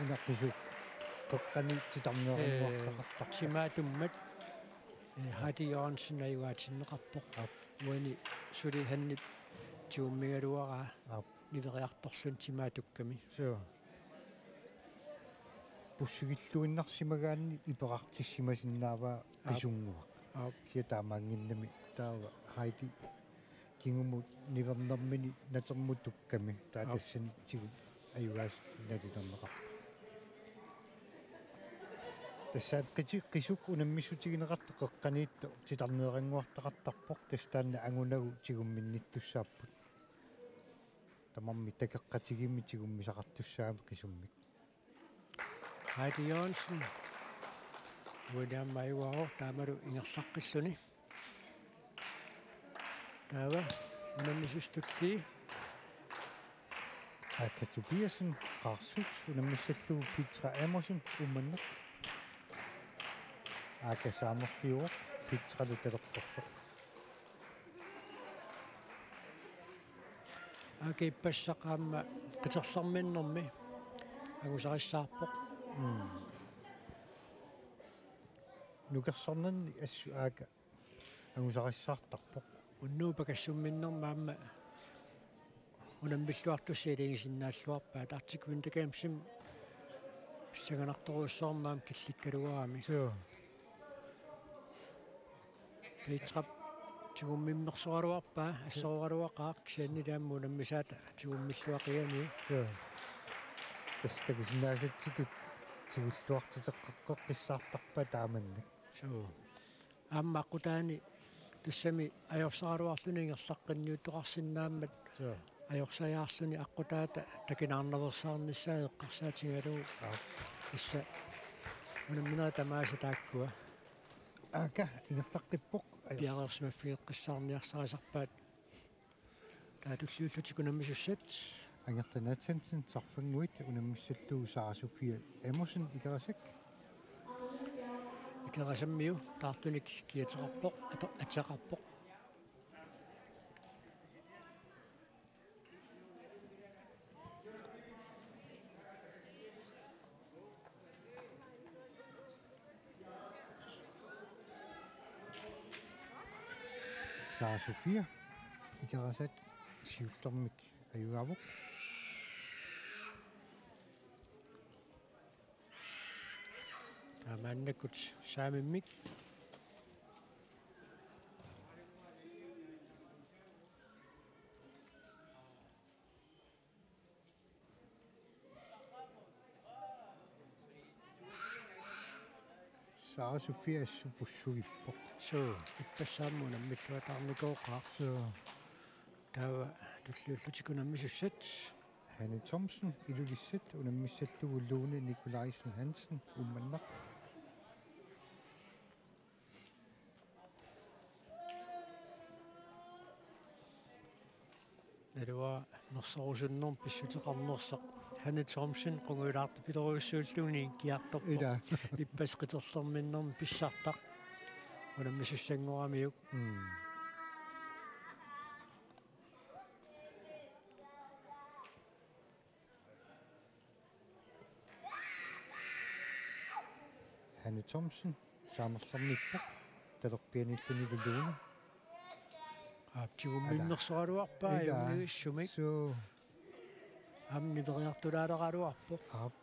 Una qisuk qeqqani titarneqartarpoq. Ee, timaatummat, ee, Heidi Jørgensen ajugaatinneqarpoq. Aap. Uani suli Hannip tigummigaluaraa. Aap. Niveriartorluni timaatukkami. Suu. Pussigilluinnarsimagaanni iperartissimasinnaavaa. Aap. Qisunnguaq. Aap. Kisianni taamaannginnami taava Heidi kingumut nivernermini natermut tukkami. Taava. Aap. Tassani tigut ajugaasut nalilerneqarpoq. Tassaana qiti-, qisuk unammissutigineqartoq qeqqaniittoq titarneerannguartaqartarpoq, tassa taanna angunagu tigumminnittussaapput. Tamarmik takeqqatigiimmik tigummisaqartussaammat qisummik. Heidi Jørgensen. Uani aamma ajugaavoq taamalu ingerlaqqilluni. Taava unammisut tulliit. Aaka Tobiassen, Qarsut, unammissallugu Petra Amosem, Uummannaq. Aaka saamerliuvoq, Petralu talerpersoq. Aaka ippassaq aamma qiterlerminnermi angusarissaarpoq. Mm. Nukersornanni assut Aaka angusarissaartarpoq. Unnuup pakassumminnermi aamma unammilluartussat ilagisinnaalluarpaat, Arctic Winter Gamesimi pissanganartorujussuarmik aamma killikkaluarami. Suu. Petrap tigummimmersoraluarpaa, suu, assororaluaqaaq, kisiannili aamma unammisaata tigummilluaqigamik. Suu. Tassa takusinnaasatsitut tigulluartiteqqeqqissaartarpaat taamannak. Suu. Aamma aqqutaani tassami ajorsaraluarluni ingerlaqqinniuttoqarsinnaammat. Suu. Ajorsariarluni aqqutaata takinaarnaveersaarnissaa eqqarsaatigalugu. Aap. Tassa unamminerit tamaasa taakkua. Aaka ingerlaqqippoq. Piareersimaffigeqqissaarniarsarisarpaat. Taava tulliullutik unammisussat. Angerla Nathansen, Sarfannguit, unammissallugu Sara Sofia Amosem, Ikerasak. Ikerasammiu taartunik kiateqarpoq, ato-, ateqarpoq. Sara Sofia, Ikerasak siullermik ajugaavoq. Taava maannakkut saamimmik. Sara Sofia assut pussugippoq. Suu, ippassaq aamma unammilluataarnikooqaaq. Suu. Taava tulliullutik unammisussat. Hanne Thomsen, Ilulissat, unammissallugu Lone Nikolajsen Hansen, Uummannaq. Naluara nersorusunnermik pissuteqarnersoq. Hanne Thomsen qungujulaartupilorujussuulluni kiartorpoq. Ilaa. Ippassaq qiterlerminnermi pissartaq. Unammisussanngoramiuk. Mm. Hanne Thomsen, saamerlermippoq, talerpianiillunilu Lone. Aap, tigummimmersoraluarpaa. Ilaa. Ajunngivissumik. Suu. Aamma niveriartulaaleraluarpoq. Aap.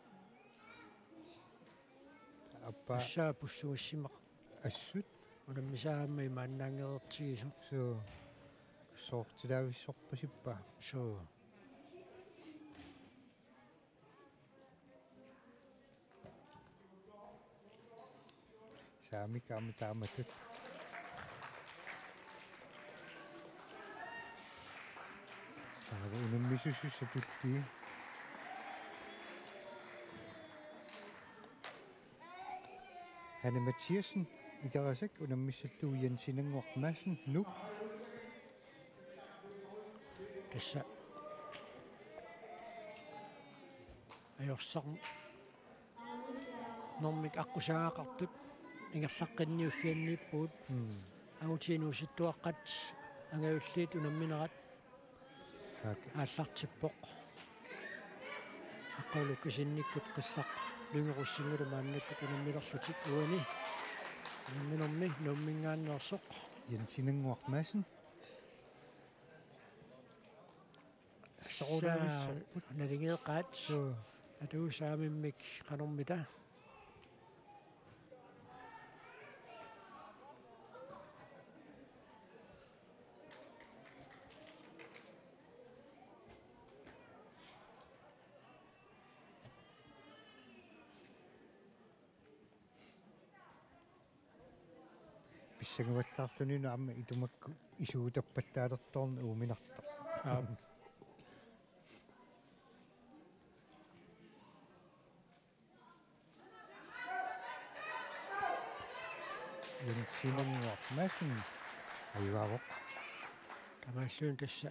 Appa. Tassa pussugissimaq. Assut. Unammisaa aamma imaannaanngereertigisoq. Suu. Soortilaavissorpasippaa. Suu. Saamik aamma taamatut. Taava unammisussat tulliit. Hanne Mathiassen, Ikerasak, unammissallugu Jensinannguaq Madsen, Nuuk. Tassa. Ajorsar-, Normik aqqusaaqqartut ingerlaqqinniuffianniippugut. Mm. Angutiinnut uusittuaqqat angajulliit unamminerat. Tak. Aallartippoq. Aqqalu kisinnikkut qillaq. Lyngerussingalu maannakkut unammilerlutik uani. Unamminermi Nuummingaanneersoq. Jensinannguaq Madsen. Soorunami. Sa-, naligeeqaat. Suu. Atuusaamimmik qanormita. Pissanguallaarluni aamma itumakkut isuutappallaalertorn uuminartoq. Aap. Jensinannguaq Madsen ajugaavoq. Taamaallutik tassa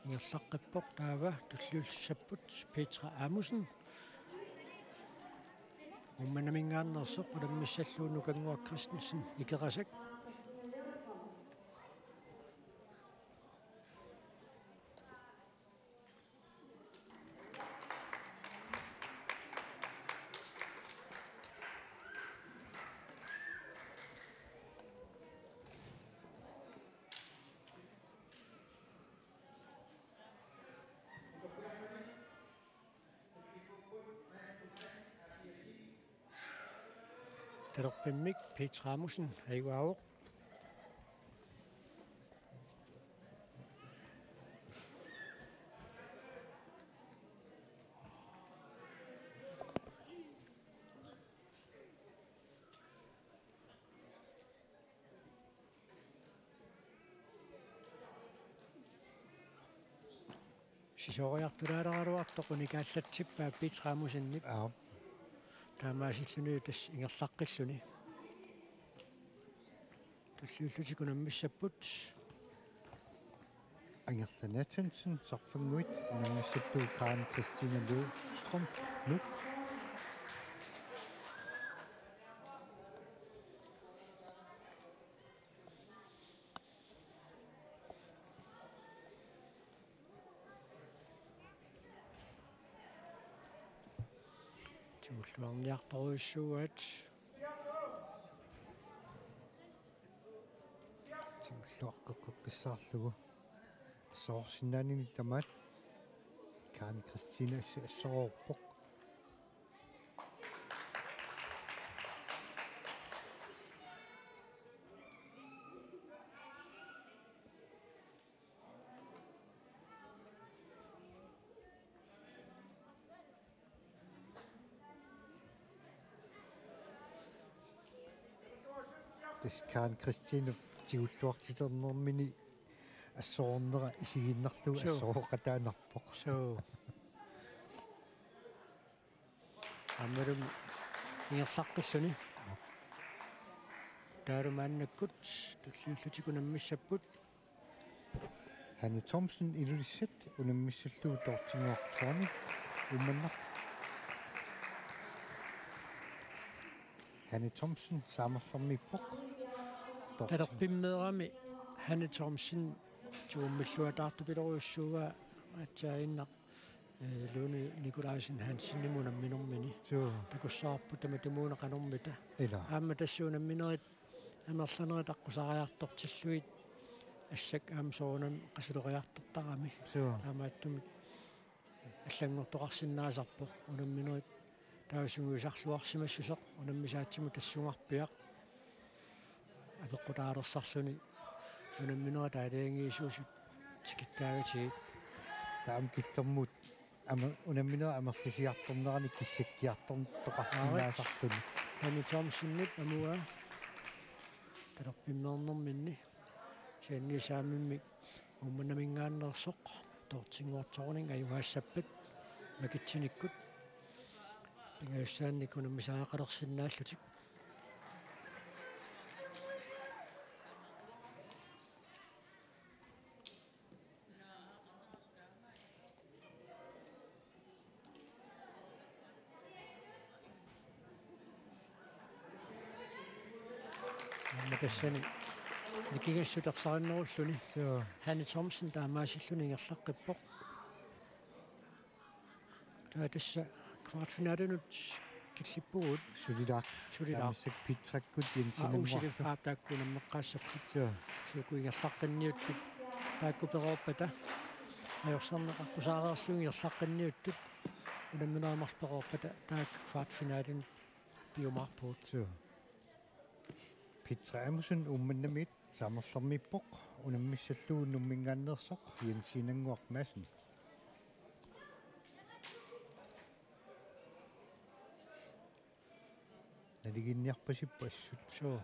ingerlaqqippoq taava tulliullissapput Petra Amundsen. Uummannaminngaanneersoq unammissallugu Nukannguaq Christensen Ikerasak. Talerpimmik Petra Amundsen ajugaavoq. Sisooriartulaaleraluartoq unikaallatsippaa Petra Amundsenip. Aap. Taamaasilluni tassa ingerlaqqilluni. Tulliullutik unammissapput. Angerla Nathansen, Sarfannguit, unammissallugu Karen Christine Løvstrøm, Nuuk. Tigulluarniartorujussuugaat. Tigulluaqqeqqissaarlugu. Assorsinnaanini tamaat. Karen Christine ass-, assoroorpoq. Tassa Karen Christine tigulluartiternermini assornera isigiinnarlugu. Suu. Assorooqataanarpoq. Suu. Aammalumi ingerlaqqilluni. Taavalu maannakkut tulliullutik unammissapput. Hanne Thomsen Ilulissat unammissallugu Dorthe Ngorup Thorning Uummannaq. Hanne Thomsen Saamerlermiippoq. Dorthe. Talerpimmeerami Hanne Thomsen tuummilluataartupilorujussuuaa aatsaannguaq, eh, Lone Nikolajsen Hansenimut unamminermini. Suu. Takussavarput tamatumuuna qanormita. Ilaa. Aamma tassa unamminerit amerlanerit aqqusaariartortillugit assakka aamma soorunami qasuleriartortarami. Suu. Taamaattumik allanngortoqarsinnaasarpoq unamminerit taava sungiusarluarsimassuseq unammisaatsimut tassungarpiaq apeqqutaalersarluni unamminerit aalajangiisuusut tikikkaangatigit. Taama killormut amer-, unamminerit amerlisiartornerani kissakkiartortoqarsinnaasarluni. Hanne Thomsenip amuaa talerpimmeernerminni. Kisianni saamimmik Uummannaminngaanneersoq Dorthe Ngorup Thorning ajugaassappat makitsinikkut pingajussaannik unammisariaqalersinnaallutik. Tassani nikingassut ersarinnerulluni. Suu. Hanne Thomsen taamaasilluni ingerlaqqippoq. Taava tassa kvartfinalinut killippugut. Sulilaaq. Sulilaaq. Taamaassik Petrakkut Aa, Jensenannguarlu. Uusili aap taakku unammeqqaassapput. Suu. Suuku ingerlaqqinniuttut taakku peroorpata. Ajorsarneqaqqusaareerlugit ingerlaqqinniuttut. Unamminerup marluk peroorpata taakku kvartfinalinut piumaarpugut. Suu. Petra Amundsen Uummannamiit Saamerlermiippoq, unammissallugu Nuumminngaanneersoq Jensenannguaq Madsen. Naligiinniarpasippoq assut. Suu.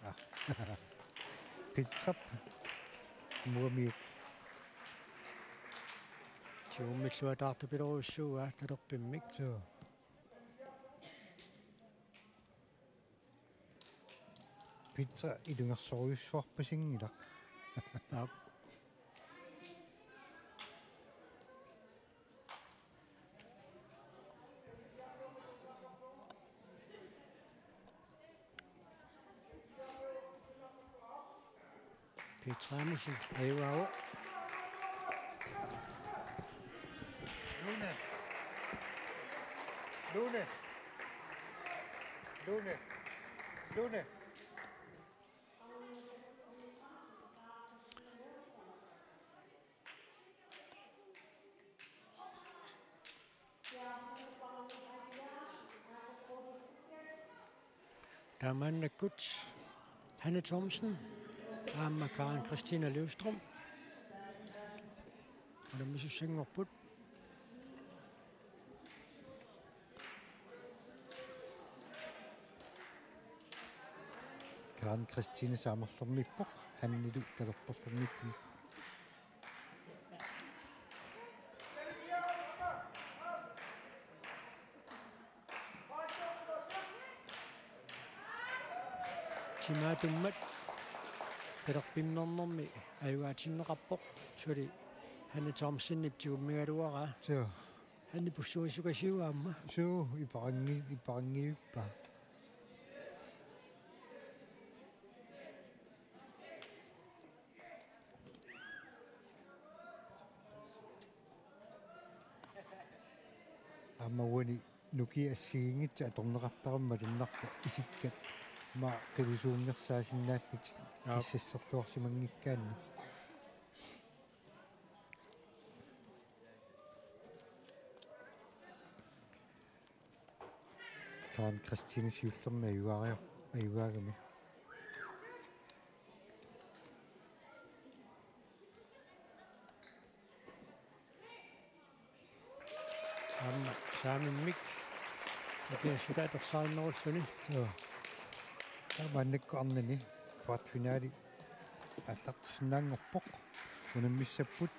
Ah. Petrap. Muamiuk. Tigummilluataartupilorujussuuaa talerpimmik. Suu. Petra ilungersorujussuarpasinngilaq. Aap. Petra Amundsen ajugaavoq. Lone. Lone. Lone. Lone. Taamaannakkut Hanne Thomsen aamma Karen Christina Løvstrøm unammisussanngorput. Karen Christine Saamerlermiippoq, Hannilu Talerperlermiilluni. Timaatummat talerpimmernermi ajugaatinneqarpoq, suli Hanne Thomsenip tigummigaluaraa. Suu. Hanne pussuissukasiuvoq aamma. Suu, iparangi-, iparangivippaa. Aamma uani nukiit assigiinngitsut atorneqartarami malunnarpoq isikkat aamma qilusuunngersaasinnaallutik. Aap. Kissasserluarsimanngikkaanni. Karen Christine siullermik ajugaariar-, ajugaagami. Aamma saamimmik nikingassutaat ersarinnerulluni. Joo. Taava maannakkut arnani kvartfinali aallartissinnaanngorpoq. Unammissapput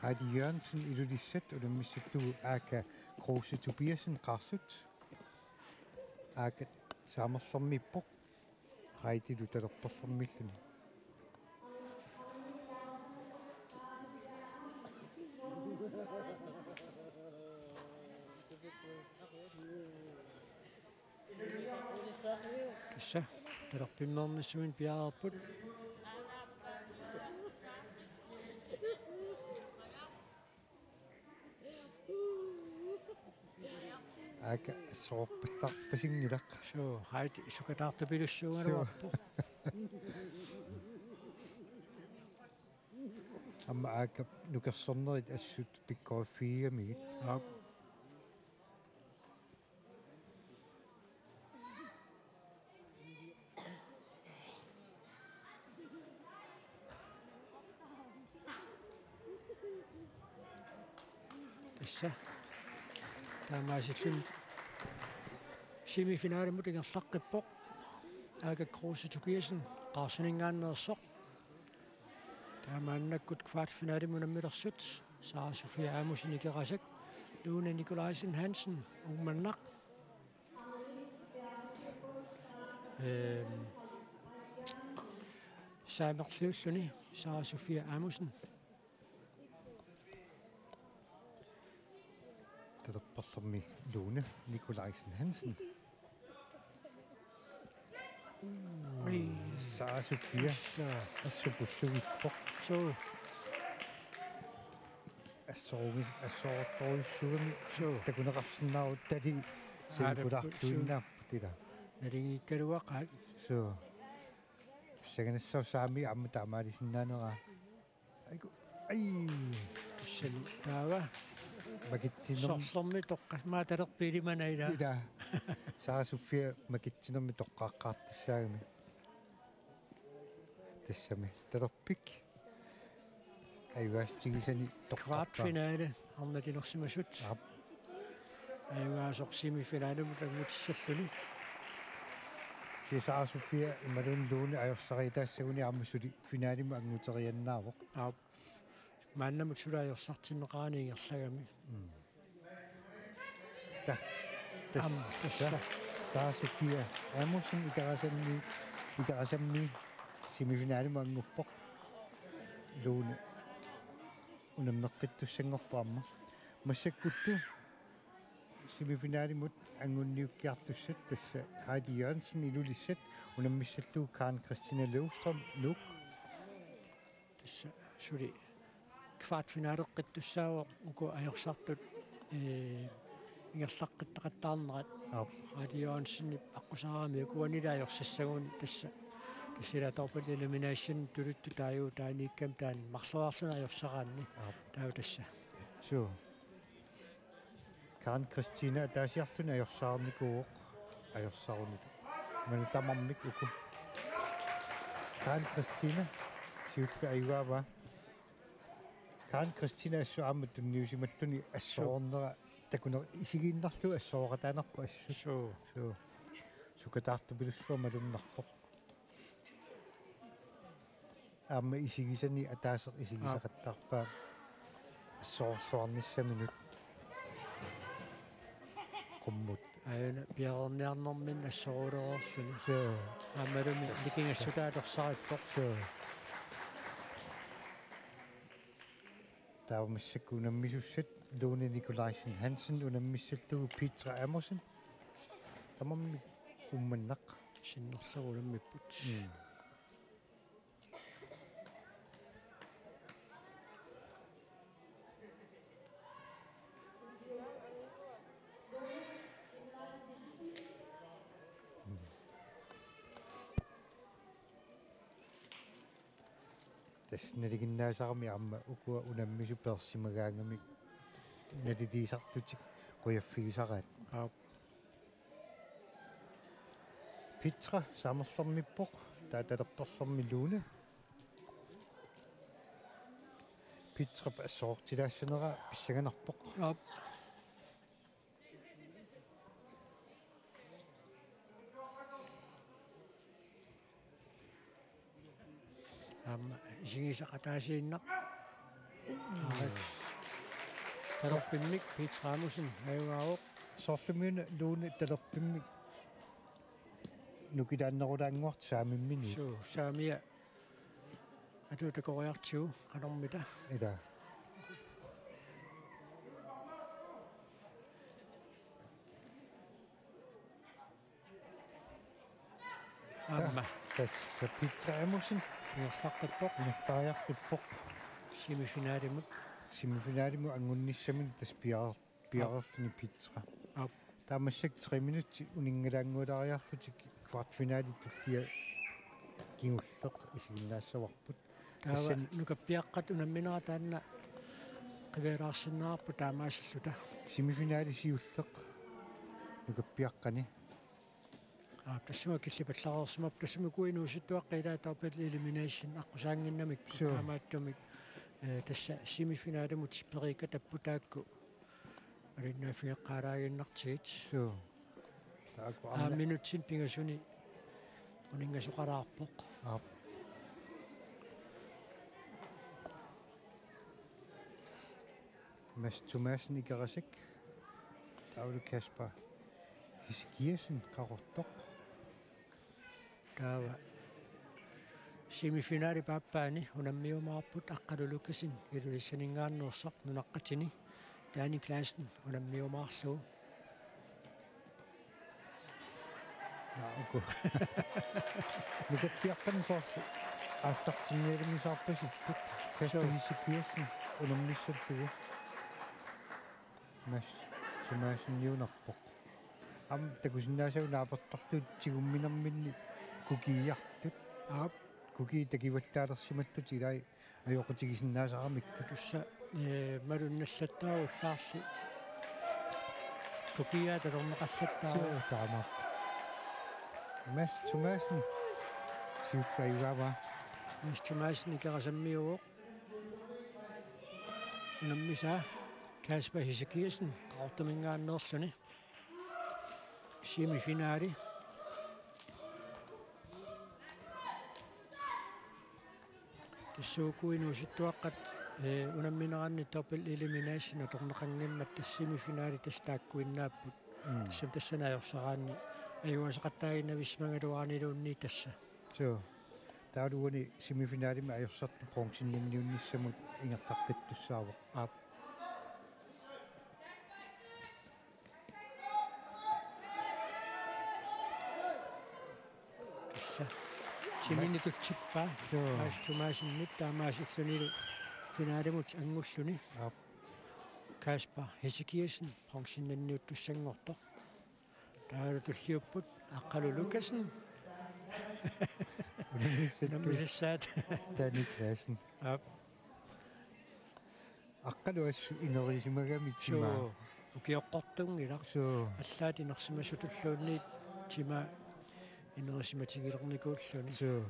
Heidi Jørgensen Ilulissat unammissallugu Aaka Kruse Tobiassen Qaarsut. Aaka Saamerlermiippoq. Heidilu Talerperlermiilluni. Tassa talerpimmeernissummik piareerput. Aaka assorpallarpasinngilaq. Suu, Heidi sukataartupilussuugaluarpoq. Suu. Aamma Aaka nukersornerit assut pikkoriffigigamigit. Aap. Tassa. Taamaasilluni semifinalimut ingerlaqqippoq. Aaka Kruse Tobiassen, Qaarsuninngaanneersoq. Taamaannakkut kvartfinalimut unammilersut Sara Sofia Amundsen Ikerasak, Lone Nikolaisen Hansen, Uummannaq. Ehm, Saamerliulluni Sara Sofia Amundsen. Talerperlermi Lone Nikolaisen Hansen. Sara Sofia. Tassa. Assut pussugippoq. Suu. Assorugis-, assorortorujussuugami. Suu. Takuneqarsinnaavoq tali. Aa, sivikulaartuinnaapput ila. Nalingiikkaluaqaat. Suu. Pissanganassaaq saamiit aamma taamaalisinnaanera. Aiku. Ai. Sel taava. Makitsinermi. Sorlermi toqqaat maatalerpiilimana ila. Ila. Sara Sofia makitsinermi toqqaaqqaartussaagami. Tassami. Talerpik. Ajugaasutigisani toqqarpa. Kvartfinale. Arnatinersimasut. Aap. Ajugaasoq semifinalimut anngutissalluni. Sara Sofia imaluunniit Lone ajorsariitaassaguni aamma suli finalimut annguteriannaavoq. Aap. Maannamut suli ajorsartinneqarani ingerlagami. Mm. Ta-, tas-, Aamma, tassa. Sara Sofia Amundsen Ikerasammi, Ikerasammi semifinalimut annguppoq. Lone unammeqqittussanngorpoq aamma. Massakkullu semifinalimut anngunniukkiartussat tassa Heidi Jørgensen Ilulissat unammissallugu Karen Christina Løvstrøm Nuuk. Tassa suli kvartfinaleqqittussaavoq uku ajorsartut, ee, ingerlaqqittaqattaarnerat. Aap. Heidi Jørgensenip aqqusaarami ukuanila ajorsassaguni tassa. Tassa ila double elimination tuluttut taaguutaaniikkami taanna marloriarluni ajorsaraanni. Aap. Taava tassa. Suu. Karen Christina ataasiarluni ajorsaarnikuuvoq ajorsarunit. Maanna tamarmik uku. Karen Christina siulleq ajugaavaa. Karen Christina assut aamma tunniusimalluni assorornera takuneq isigiinnarlugu assorooqataanerpoq assut. Suu. Suu. Sukataartupilussuaq malunnarpoq. Aamma isigisani ataaseq isigisaqattaarpaa assororluarnissaminut qummut. Aajuna piareerniarnerminni assororeerluni. Suu. Aammalumi nikingassutaat atorsaarippoq. Suu. Taava massakkut unammisussat Lone Nikolajsen Hansen unammissallugu Petra Amundsen. Tamarmik Uummannaq. Sinnerlugu unammipput. Mm. Tassa nalinginnaasarami aamma ukua unammisut peersimagaangamik naliliisartutik qujaffigisaraat. Aap. Petra saamerlermippoq, taava talerperlermi Lone. Petrap assorortilaassanera pissanganarpoq. Aap. Aamma isigisaq ataasiinnaq. Talerpimmik Petra Amundsen ajugaavoq. Soorlumi una Lone talerpimmik nukilaannerulaannguartoq saamimmini. Suu, saamia atuutakoriartigu qanormita. Ila. Aamma. Ta-, tassa Petra Amundsen. Ingerlaqqippoq. Ingerlariaqqippoq. Semifinalimut. Semifinalimut anngunnissaminut tassa piareer-, piareerluni Petra. Aap. Taava massakkut tre minutsit uninngalaanngualaariarlutik kvartfinali tullia kingulleq isiginnaassavarput. Taava tassani nukappiaqqat unamminerat taanna qivialaarsinnaavarput taamaasilluta. Semifinali siulleq nukappiaqqani. Aa, tassuma killipallareersimapput, tassami uku inuusuttuaqqat ilaat double elimination aqqusaannginnamikku. Suu. Taamaattumik, eh, tassa semifinalimut tipperiikkat tapputaakku malinnaaffigeqqaalaaginnartigit. Suu. Taakku aamma arna- minutsit pingasuni uninngasoqalaarpoq. Aap. Mads Thomassen Ikerasak. Taavalu Kasper Hesekiassen Qaqortoq. Taava semifinalip aappaani unammiumaarput Aqqalu Lukassen Ilulissaninngaanneersoq nunaqqatini, Dani Clausen unammiumaarlugu. Naa, Uku. Nukappiaqqanik soorlu aallartinnialumisaarpasipput. Kasper Suu. Hesekiassen unammissallugu. Mads Thomasseniunarpoq. Aamma takusinnaasagut naapertorlugu tigumminerminni kukiiartut. Aap. Kukiit takivallaalersimallutik ilai ajoqutigisinnaasaramikkit. Tassa, ee, malunnallattaa ullaarli. Kukiiaat atorneqallattaarput. Suu, taamaappoq. Mads Thomassen. Siulliugaava. Mads Thomassen ikerasammiuvoq. Unammisaa Kasper Hesekiassen, Qaqortumingaanneerluni. Semifinali. Tassa uku inuusuttuaqqat, ee, unammineranni double elimination atorneqanngimmat tassa semifinali tassa taakkuinnaapput. Mm. Tassami tassani ajorsaraanni ajugassaqattaaginnavissimagaluaraniluunniit tassa. Suu. Taavalu uani semifinalimi ajorsartoq bronzennanniunnissamut ingerlaqqittussaavoq. Aap. Tassa. Timini kutsippaa. Suu. Mads Thomassenip taamaasillunilu finalimut angulluni. Aap. Kasper Hesekiassen bronzennanniuttussanngortoq. Taavalu tulliupput Aqqalu Lukassen. Unammissaat. Unammisassaat. Danny Clausen. Aap. Aqqalu assut inerisimagami timaa. Suu, ukioqqortunngilaq. Suu. Allaat inersimasutulluunniit timaa inerisimatigilernikkuulluni. Suu.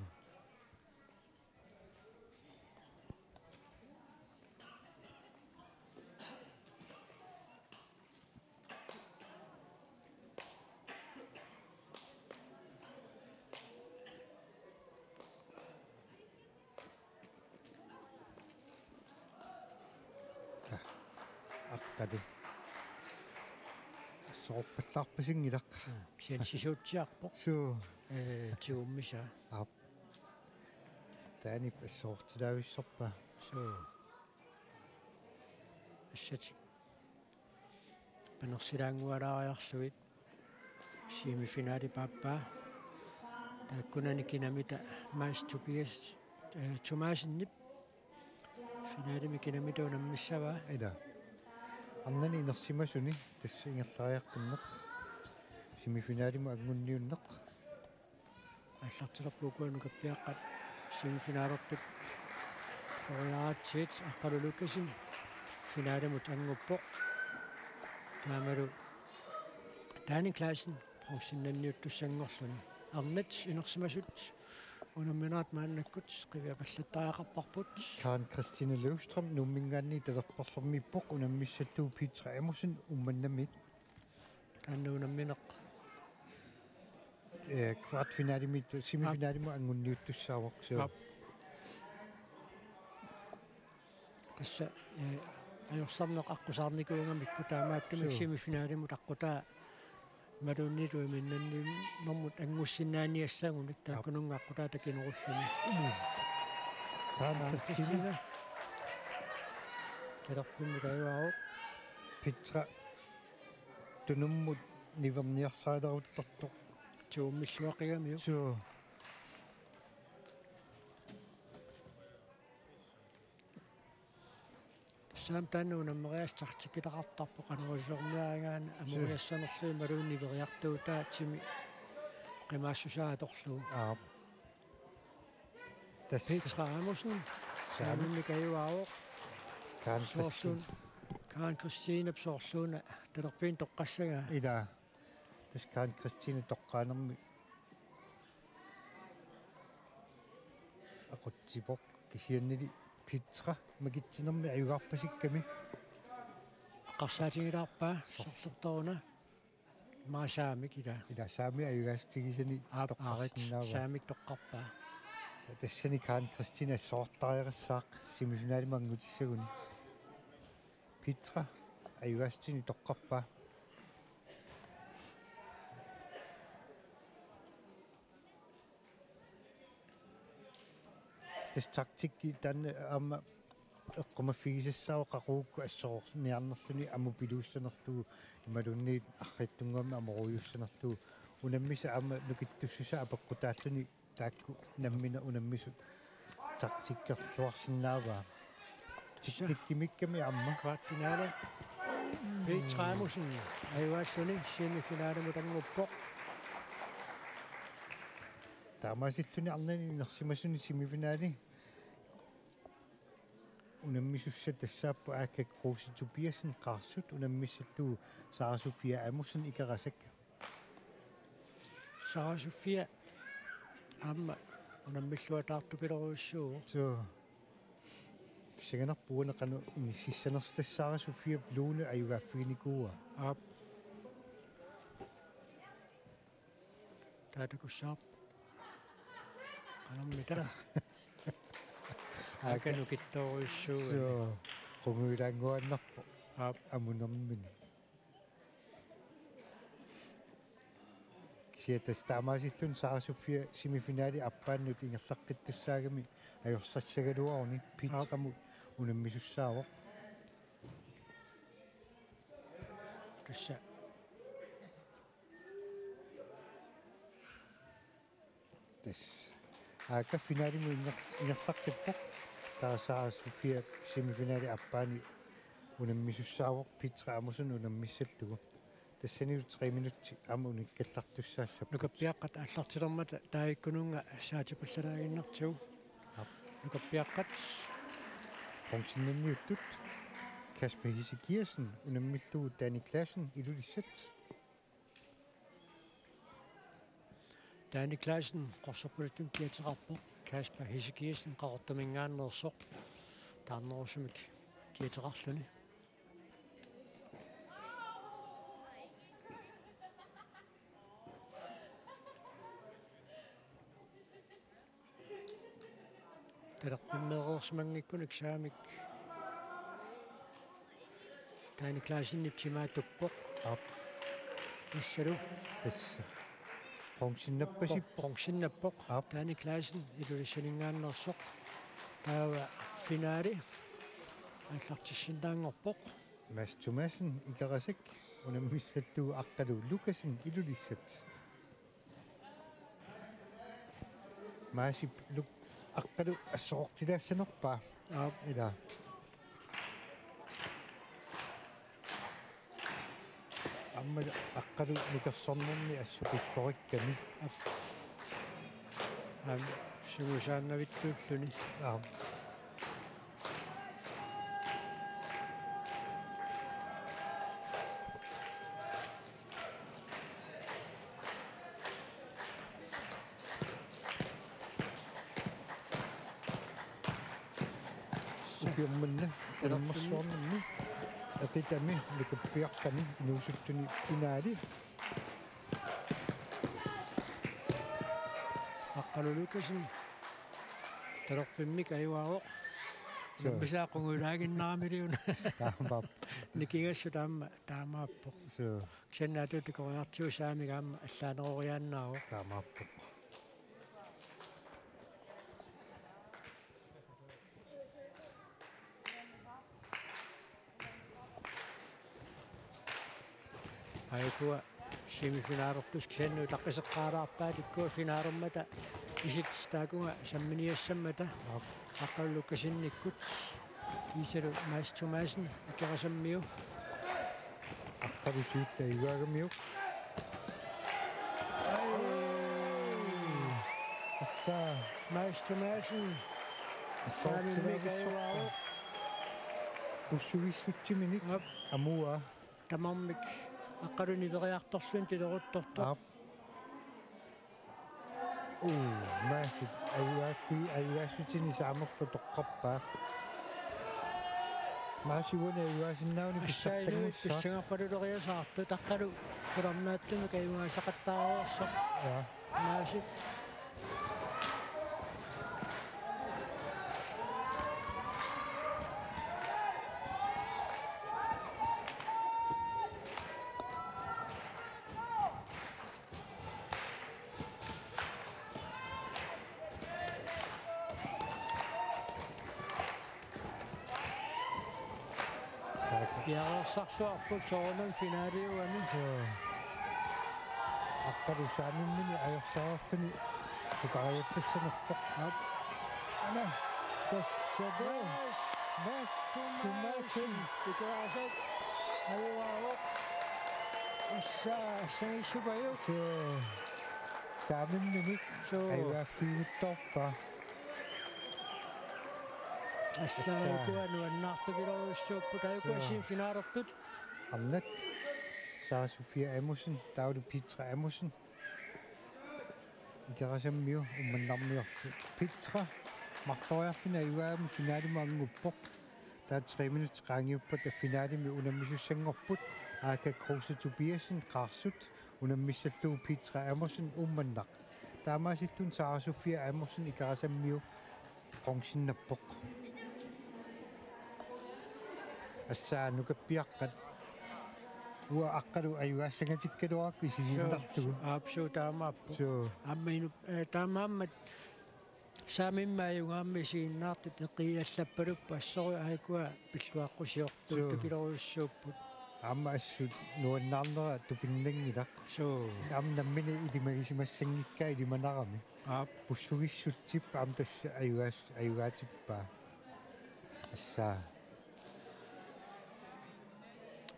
Ta. Aqqalu. Assorpallaarpasinngilaq. Siansisuutsiarpoq. Suu. Ee, tigummisaa. Aap. Taanna assortilaavissorpaa. Suu. Assatik. Panersilaanngualaariarlugit semifinali paappaa. Taakkunani kinamita Mads Tobias, eh, Thomassenip finalimi kinamita unammissavaa. Ila. Arnani inersimasuni tassa ingerlariaqqinneq. Semifinalimut angunniunneq. Aallartilerput ukua nukappiaqqat semifinalertut toriaratsigit. Aqqalu Lukassen finalimut anguppoq. Taamalu Danny Clausen bronzennanniuttussanngorluni. Arnat inersimasut unamminerat maannakkut qiviapallattariaqarparput. Karen Christine Løvstrøm Nuumminngaanniit talerperlermiippoq unammissallugu Petra Amundsen Uummannamiit. Taanna unammineq. Eh, kvartfinalimit, semifinalimut angunniuttussaavoq, suu. Aap. Tassa, eh, ajorsarneq aqqusaarnikuugamikku taamaattumik suu. Semifinalimut aqqutaa imaluunniit uiminnaannermut angussinnaaniassagunik. Aap. Taakkununnga aqqutaa takinerulluni. Karen Karen Christine. Christine. Talerpimmik ajugaavoq. Petra. Tunummut niverniarsarileruttortoq. Tuummilluaqigamiuk. Suu. Tassami taanna unammeriaaseq taktikkitaqartarpoq qanoq iliorniarigaanni suu. Amoriassanerlugu imaluunniit niveriartuutaa timi qimaassusaa atorlugu. Aap. Tassa. Petra Amundsen. Saami. Saamimik ajugaavoq. Karen soorluuna. Christine. Karen Christine soorluuna talerpianut toqqassagaa. Ila. Tassa Karen Christine toqqaanermi aqutsivoq kisiannili Petra makitsinermi ajugaarpasikkami. Eqqarsaatigilaarpaa sorlertoruna. Maa saamik ila. Ila saami ajugaasitigisani aap, aarit toqqarsinnaavaa. Saamik toqqarpaa. Ta-, tassani Karen Christine assortariaqassaaq semifinalimut angutissaguni. Petra ajugaasitini toqqarpaa. Tassa taktikki taanna aamma eqqumaffigisassaavoq qaqugukkut assorniarnerluni amupiluussanerlugu imaluunniit arriitsunnguamik amoruujussanerlugu Unammisaq aamma nukittussisaq apeqqutaalluni taakku nammineq unammisut taktikkerluarsinnaavaa. Teknikkimiikkami aamma. Kvartfinale. Peter Amundsen. Ajugaalluni semifinalimut annguppoq. Taamaasilluni arnani inersimasuni semifinali. Unammisussat tassaapput Aake Kruse Tobiassen Qaarsut unammissallugu Sara Sofia Amundsen Ikerasak. Sara Sofia aamma unammilluataartupiloorujussuuvoq. Suu. Pissanganarpoq uani qanoq inississanersoq, tassa Sara Sofia Lone ajugaaffiginikuuaa. Aap. Taava takussavarput. Qanormita. Aake nukittoorujussuuvoq. Suu, qungujulaannguaannarpoq. Aap. Amunermini. Kisianni tassa taamaasilluni Sara Sofia semifinali appaannut ingerlaqqittussaagami ajorsassagaluaruni Petramut unammisussaavoq. Tassa. Tassa. Aake finalimut inger-, ingerlaqqippoq. Taava Sara Sofia semifinali appaani unammisussaavoq Petra Amundsen unammissallugu. Tassanilu tre minutsit aamma unikkallartussaassapput. Nukappiaqqat aallartilermata taakkununnga saatipallalaaginnartigu. Aap. Nukappiaqqat. Bronzemedaljiuttut Kasper Hesekiassen unammillugu Danny Claassen Ilulissat. Danny Claassen qorsorpaluttumik kiateqarpoq. Kasper Hesekiassen Qaqortuminngaanneersoq. Taarnerusumik kiateqarluni. Talerpimmeereersimanngikkunik saamik. Danny Claassenip timaatuppoq. Aap. Tassalu. Tassa. Bronzennappasippoq. Bronzennappoq. Aap. Danny Claassen Ilulissaninngaanneersoq. Taava finale aallartissinnaanngorpoq. Mads Thomassen Ikerasak unammissallugu Aqqalu Lukassen Ilulissat. Maasip Luk-, Aqqalu assorortilaassanerpaa. Aap. Ila. Aamma Aqqalu nukersornermi assut pikkorikkami. Aap. Aamma sungiusaannavittuulluni. Aap. Ukioq manna unammersuarnermi aqitami nukappiaqqani inuusuttuni finale. Aqqalu Lukassen talerpimmik ajugaavoq. Suu. Nammisaa qungujulaaginnarami iliuna. Taamaappoq. Nikingassut aamma taamaappoq. Suu. Kisianni atuutikoriartigu saamik aamma allaaneroriaannaavoq. Taamaappoq. Aajuku semifinalertussat kisianni utaqqiseqqaalaarpaat, taakku finalemmata isit taakunga samminiassammata. Aap. Aqqalu Lukassenikkut. Kiisalu Mads Thomassen Ikerasammiu. Aqqalu siulleq ajugaagamiuk. Ai. Tassa. Mads Thomassen. Assorortilaassaaq. Saamimmik ajugaavoq. Bussuissutsiminik. Aap. Amuaa. Tamarmik Aqqalu nileriartorluni tileruttortoq. Aap. Uu, Maasip ajugaaffi-, ajugaassutsini saamerluni toqqarpaa. Maasip uani ajugaasinnaanani pissartanngussaaq. Assaalu pissangarpaluleriasaartut Aqqalu qularnaatsumik ajugaasaqattaareersoq. Ja. Maasip. Piareersarluarput soorunami finaliugami. Suu. Aqqalu saamimmini ajorsarluni sukariallassanerpoq. Aap. Ana. Tassa. Mads. Mads Thomassen. Ikoasat. Ajoraavoq. Assa, assangissupajuk. Suu. Saamimminik. Suu. Ajugaaffigiuttorpaa. Assa. Assa. Aajukua nuannaartupiloorujussuupput. Aajukua suu. Semifinaalertut. Arnat. Sara Sofia Amundsen, taavalu Petra Amundsen. Ikerasammiu Uummannarmiorlu. Petra marloriarluni ajugaagami finalimut anguppoq. Taava tre minutsit qaangiuppata finalimi unammisussanngorput. Aaka Kruse Tobiassen, Qaarsut, unammissallugu Petra Amundsen, Uummannaq. Taamaasilluni Sara Sofia Amundsen Ikerasammiu bronzennarpoq. Assa nukappiaqqat. Uanga aqqalu ajugaassangatikkaluarakku isigiinnarlugu. Suu, aap, suu taamaappoq. Suu. Aamma inu-, eh, taamaammat saamimmik ajugaammat isiginnaartut eqiallappalupput, assorujuk aajukua pilluaqqusiortuuttupiloorujussuupput. Suu. Aamma assut nuannaarnera tupinnanngilaq. Suu. Aamma nammineq ilimagisimassanngikkaat ilimanarami. Aap. Pussugissutsip aamma tassa ajugaas-, ajugaatippaa. Assa.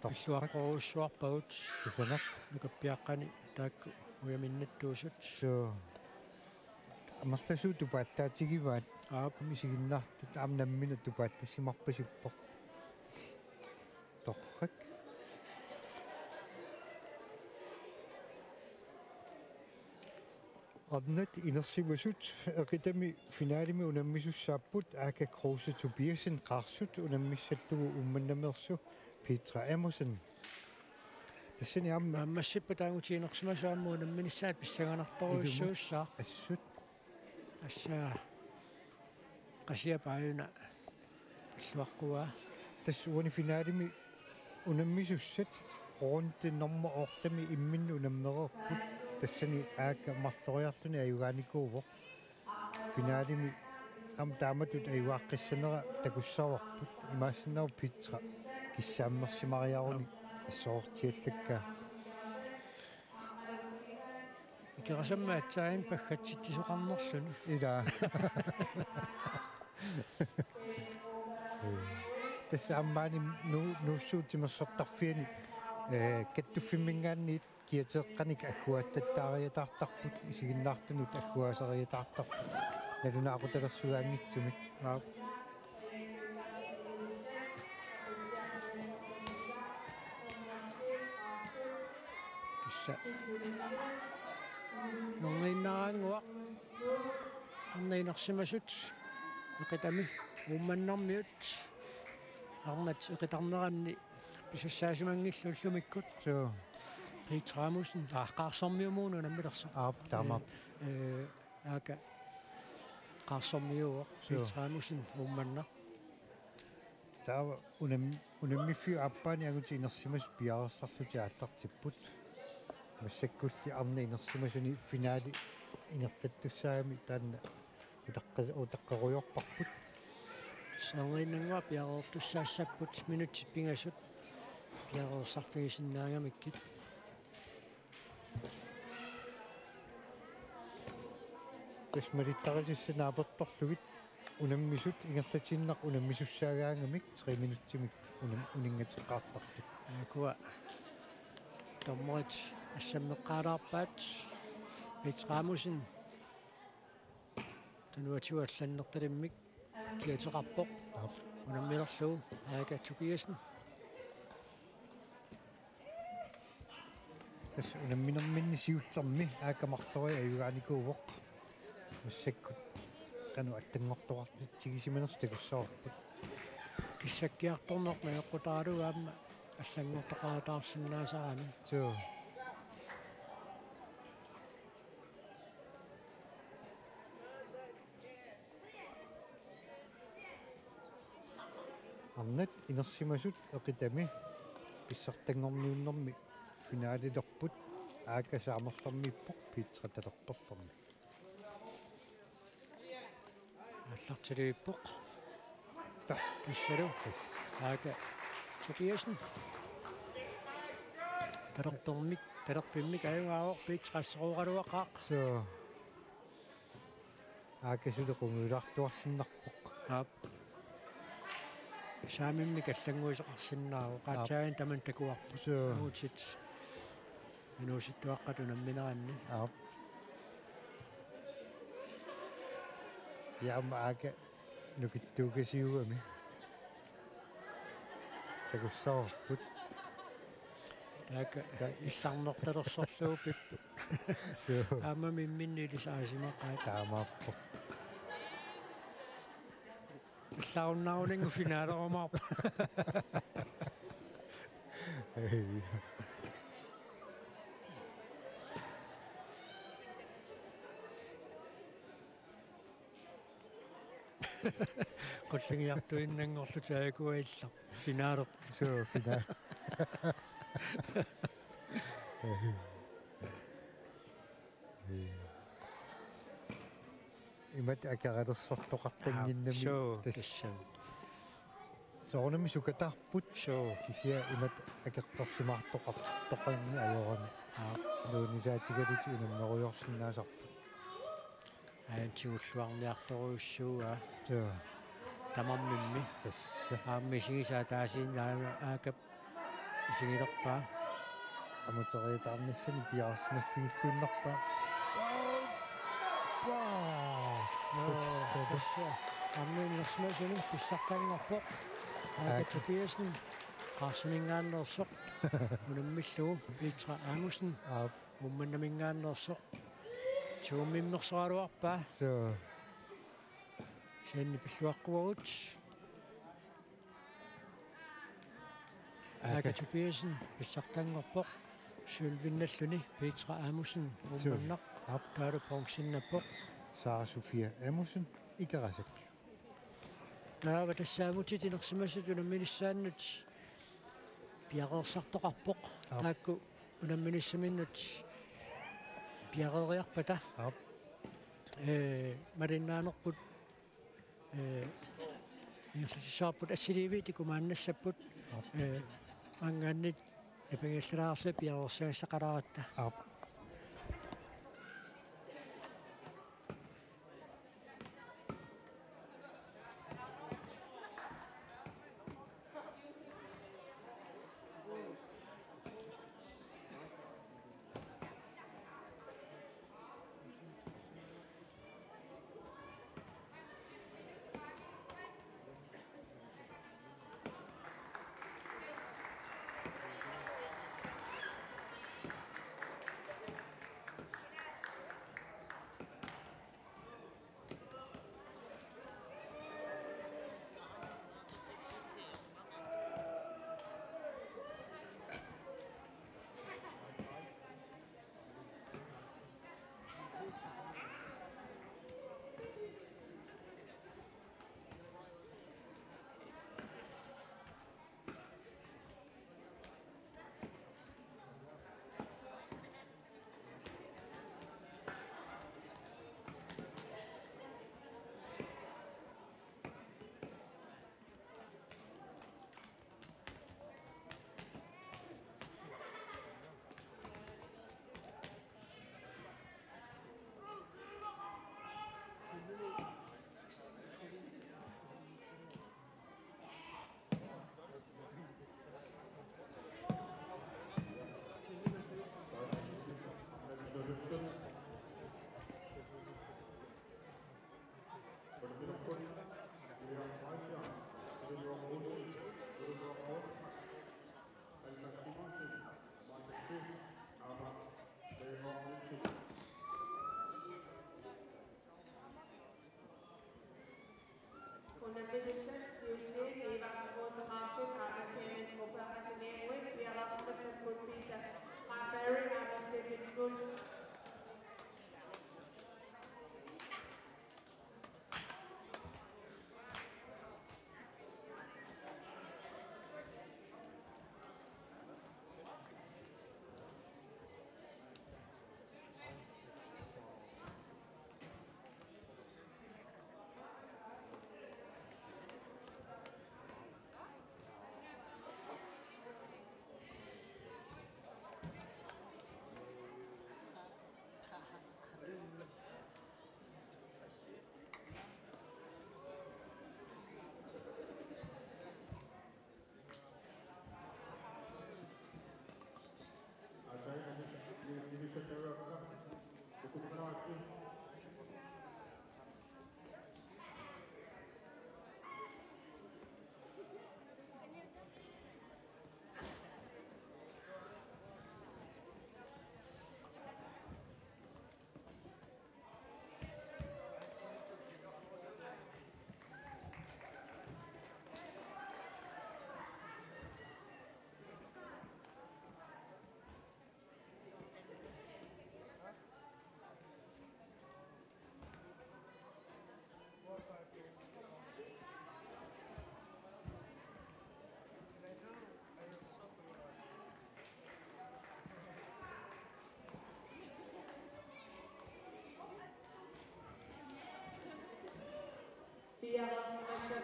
Pilluaqqorujussuarpagut. Kusanaq. Nukappiaqqani taakku ujaminnattuusut. Suu. Amerlasuut tupaallaatigivaa. Aap. Isiginnaartut aamma nammineq tupaallassimarpasippoq. Torrak. Arnat inersimasut eqitami finalimi unammisussaapput, Aaka Kruse Tobiassen, Qaarsut, unammissallugu Uummannamiorlu Petra Amundsen. Tassani aamma. Naammassippat taaguti inersimasut aamma unamminissaat pissanganartorujussuussaaq. Ilumut. Assut. Assa. Qasiap aajuna pilluaqquaa. Tassa uani finalimi unammisussat runde nummer otte-mi imminnut unammereerput. Tassani Aaka marloriarluni ajugaanikuuvoq. Finalimi aamma taamatut ajugaaqqissanera takussavarput. Imaassinnaavoq Petra kissaammersimariaruni assortiallakkaa. Ikerasammi aatsaat paggatsitsisoqarnerluni. Ilaa. Tassa aamma maani Nu-, Nuussuup timersortarfiani, eh, kattuffimminngaanniit kiateeqqanik agguaallattaariataartarput, isiginnaartunut agguaasariataartarput. Nalunaaqutalersugaanngitsumik. Aap. Tassa. Nerniinnaraannguaq. Arnat inersimasut. Eqitami. Uummannarmiut. Arnat eqitarneranni. Pisassaasimanngilagut ullumikkut. Suu. Petra Amundsen. Aa, Qaarsormiuuvoq unammilersoq. Aap, taamaappoq. Eh, eh, Aaka Qaarsormiuuvoq. Suu. Petra Amundsen Uummannaq. Taava unam-, unammiffiup aappaani angutit inersimasut piareersarlutik aallartipput. Massakkulli arnat inersimasuni finale ingerlattussaagami taanna utaqqi-, utaqqerujoorparput. Nerniinnannguaq piareertussaassapput minutsit pingasut piareersarfigisinnaagamikkit. Tassa malittarisassat naapertorlugit unammisut ingerlatiinnaq unammisussaagaangamik tre minutsimik unam-, uninngateqqaartartut. Aajukua dommerit assammeqqaalaarpaat. Petra Amundsen. Tunuatigut allannertalimmik kiateqarpoq. Aap. Unammilerlugu Aaka Tobiassen. Tassa unamminerminni siullermi Aaka marloriarluni ajugaanikuuvoq. Massakkut qanoq allanngortoqartitsigisimanersoq takussavarput. Kissakkiartorneq najoqqutaralugu aamma allanngortoqartaarsinnaasarami. Suu. Arnat inersimasut eqitami pissartanngorniunnermi finalilerput, Aaka saamerlermiippoq, Petra talerperlermi. Aallartilivippoq. Ta. Tassalu. Tas. Aaka Tobiassen. Talerpermik Talerpimmik ajugaavoq, Piitsi qasserooraluaqaaq. Suu. Aakasuli qungujulaartuarsinnarpoq. Aap. Saamimmik allannguisoqarsinnaavoq. Aap. Qaatsaaginnaq tamanna takuarput. Suu. Nuutit. Inuusuttuaqqat unammineranni. Aap. Kiaama Aaka nukittuukasiugami. Takussavarput. Taakku. Ta- illarnertalersorluupput. Suu. Aamma mimminnut ilisarisimaqaat. Taamaappoq. Illarunnaaruninnga finaalerumaarpoq. Ei. Qulligiartuinnanngorlutik aajuku ilaa. Finaalertut. Suu, finaal. Imatut akeralersortoqartannginnami. Aap, suu, tassa. Tassami. Soorunami sukataarput. Suu. Kisianni imatut akeqqersimaartoqartoqanngilaq ajorami. Aap. Nuunnisaatigalutik unammerujoorsinnaasarput. Aajuna tigulluarniartorujussuuaa. Suu. Tamarmimmi. Tassa. Aamma isigisaa taasiinnaq Aakap isigilerpaa. Amuteriitaarnissani piareersimaffigilluinnarpaa. Aappa! Joo, tassa. Tassa. Aamma inersimasuni pissartanngorpoq. Aaka Aaka. Tobiassen. Qaarsuminngaanneersoq. Unammillugu Petra Amundsen. Aap. Uummannaminngaanneersoq. Tuummimmersoraluarpaa. Suu. Kisianni pilluaqquagut. Aaka. Aaka Tobiassen pissartanngorpoq. Sølvinnalluni Petra Amundsen. Suu. Uummannaq. Aap. Taavalu bronzinnappoq Sara Sofia Amundsen, Ikerasak. Taava tassaavutit inersimasut unamminissaannut piareersartoqarpoq. Aap. Taakku unamminissaminnut piareeriarpata. Aap. Ee, malinnaanerput, ee, ingerlatissavarput assiliiviit ikumaannassapput. Aap. Ee, maanngaanniit napangiallalaarluta piareersagassaqalaaratta. Aap.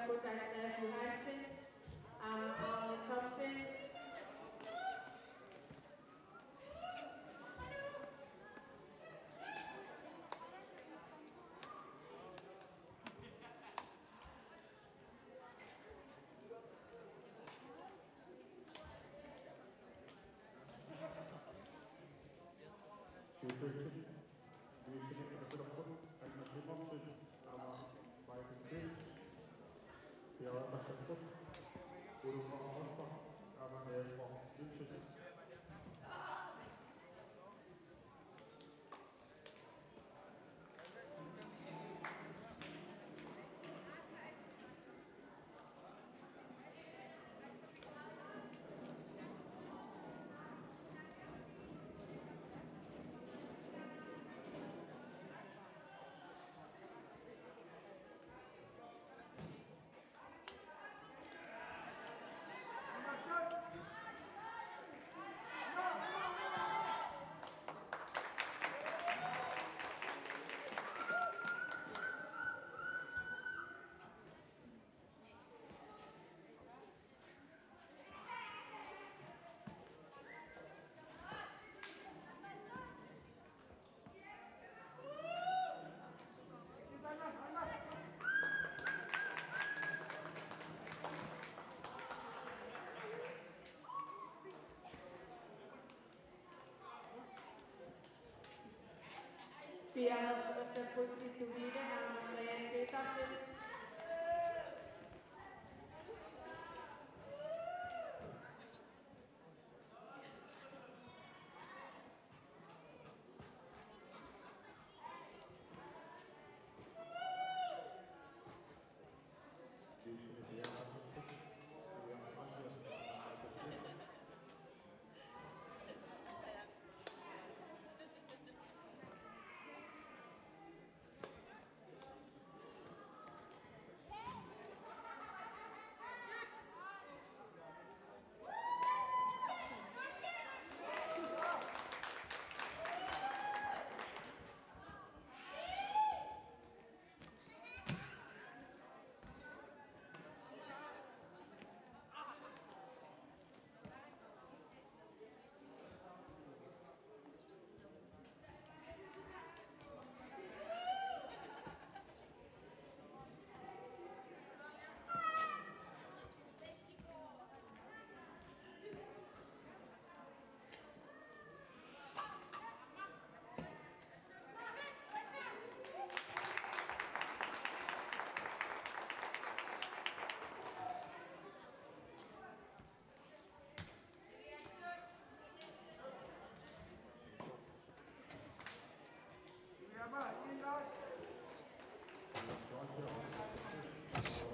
Kutaannaat Johansen, aamma Arne Thomsen. Fireoghalvtreds procent til Tuvile, Anders Maja Petersen.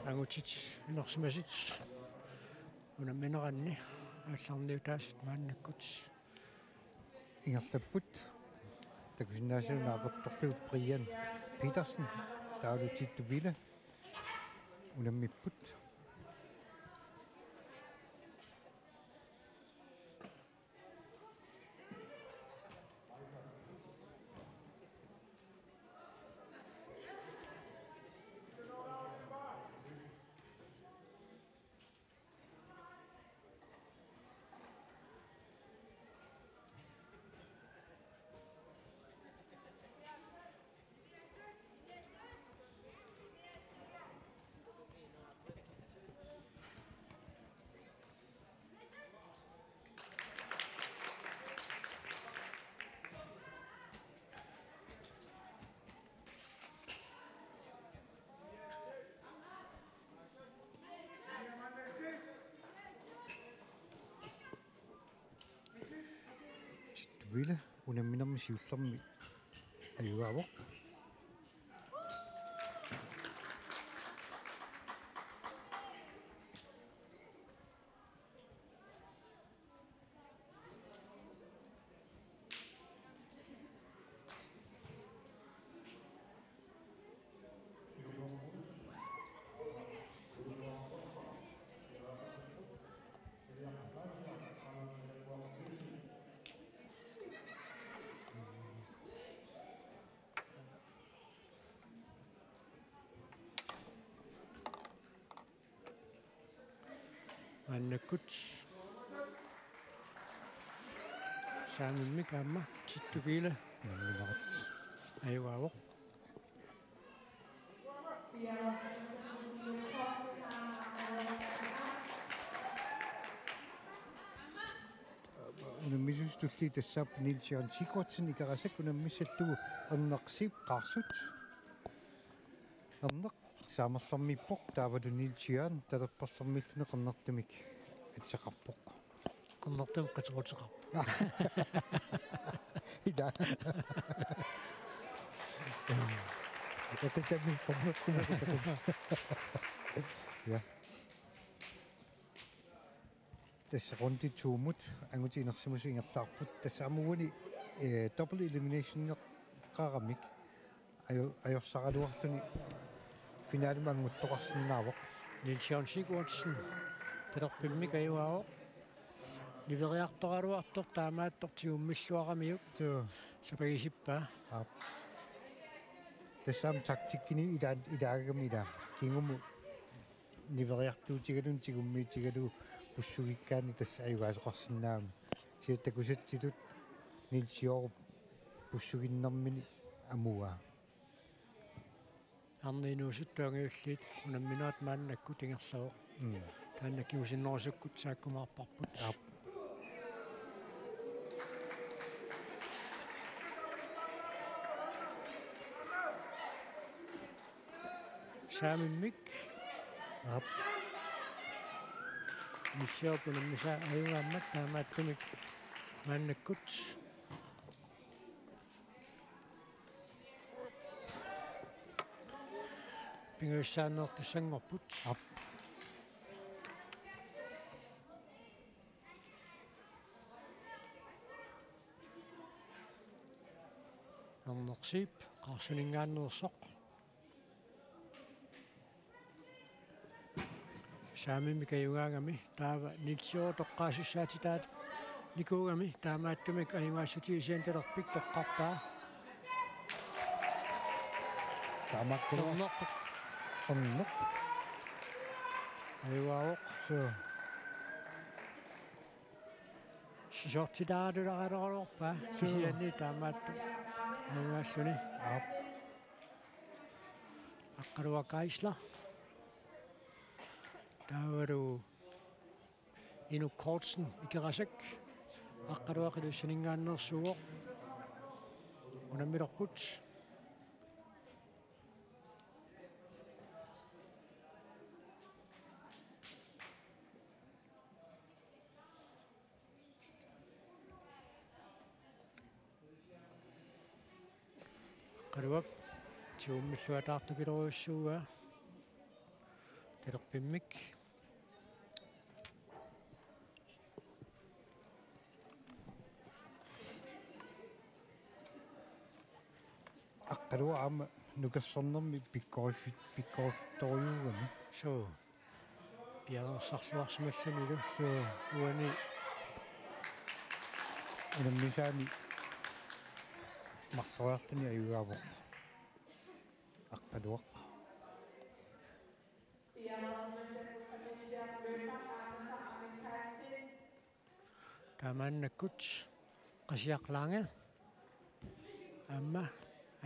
Angutit inersimasut unammineranni aallarniutaasut maannakkut ingerlapput. Takusinnaassaaq naapertorlugu Brian Petersen, taavalu Tittu Ville unammipput. Tittu Ville unamminermi siullermi ajugaavoq. Maannakkut. Saamimmik aamma Tittu Kiile. Nammineq. Ajugaavoq. Unammisut tulliit tassaapput Niels Jørgen Sigurdsen Ikerasak unammissallugu Erneq Zeeb Qaarsut. Erneq saamerlermiippoq taavalu Niels Jørgen talerperlermiilluni qernertumik atisaqarpoq. Qernertumik qiteruteqarpoq. Ila. Qiteruteqarpoq. Ja. Tassa rundi to-mut angutit inersimasut ingerlaarput. Tassa aamma uani, eh, double elimination-eqqaaramik ajo-, ajorsaraluarluni finalemi anguttoqarsinnaavoq. Niels Jørgen Sigurdsen talerpimmik ajugaavoq. Niveriartoraluartoq taamaattoq tigummilluaramiuk. Suu. Sapagisippaa. Aap. Tassa aamma taktikkini ilaa-, ilaagami ilaa. Kingumut niveriartuutigalugu tigummiutigalugu pussugikkaanni tassa ajugaasoqarsinnaammat. Kisianni takusatsitut Niels Jørgen pussuginnermini amuaa. Arnat inuusuttut angajulliit unamminerat maannakkut ingerlavoq. Mm. Taanna kingusinnerusukkut saakkumaarparput. Aap. Saamimmik. Aap. Niels Jørgen unammisaa ajugaammat taamaattumik maannakkut. Pingajussaanneertussanngorput. Aap. Erneq Zeeb Qaarsuninngaanneersoq. Saamimmik ajugaagami taava Niels Jørgen toqqaasussaatitaanikuugami taamaattumik ajugaassutigisiantalerpik toqqarpaa. Taamaakkulu. Erneq. Erneq. Ajugaavoq. Suu. Sisortitaaraleraluarpaa. Suu. Kisianni taamaattoq ajugaalluni. Aap. Aqqaluaq Geisler. Taavalu Inuk Kortsen Ikerasak. Aqqaluaq Ilulissaninngaanneersuuvoq. Unammilerput. Aqqaluaq tigummilluataartupilorujussuuaa. Talerpimmik. Aqqaluaq aamma nukersornermi pikkoriffi-, pikkoriffitorujussuugami. Suu. Piareersarluarsimallunilu. Suu. Uani unammisaani marloriarluni ajugaavoq. Aqqaluaq. Taamaannakkut Qasiaq Lange aamma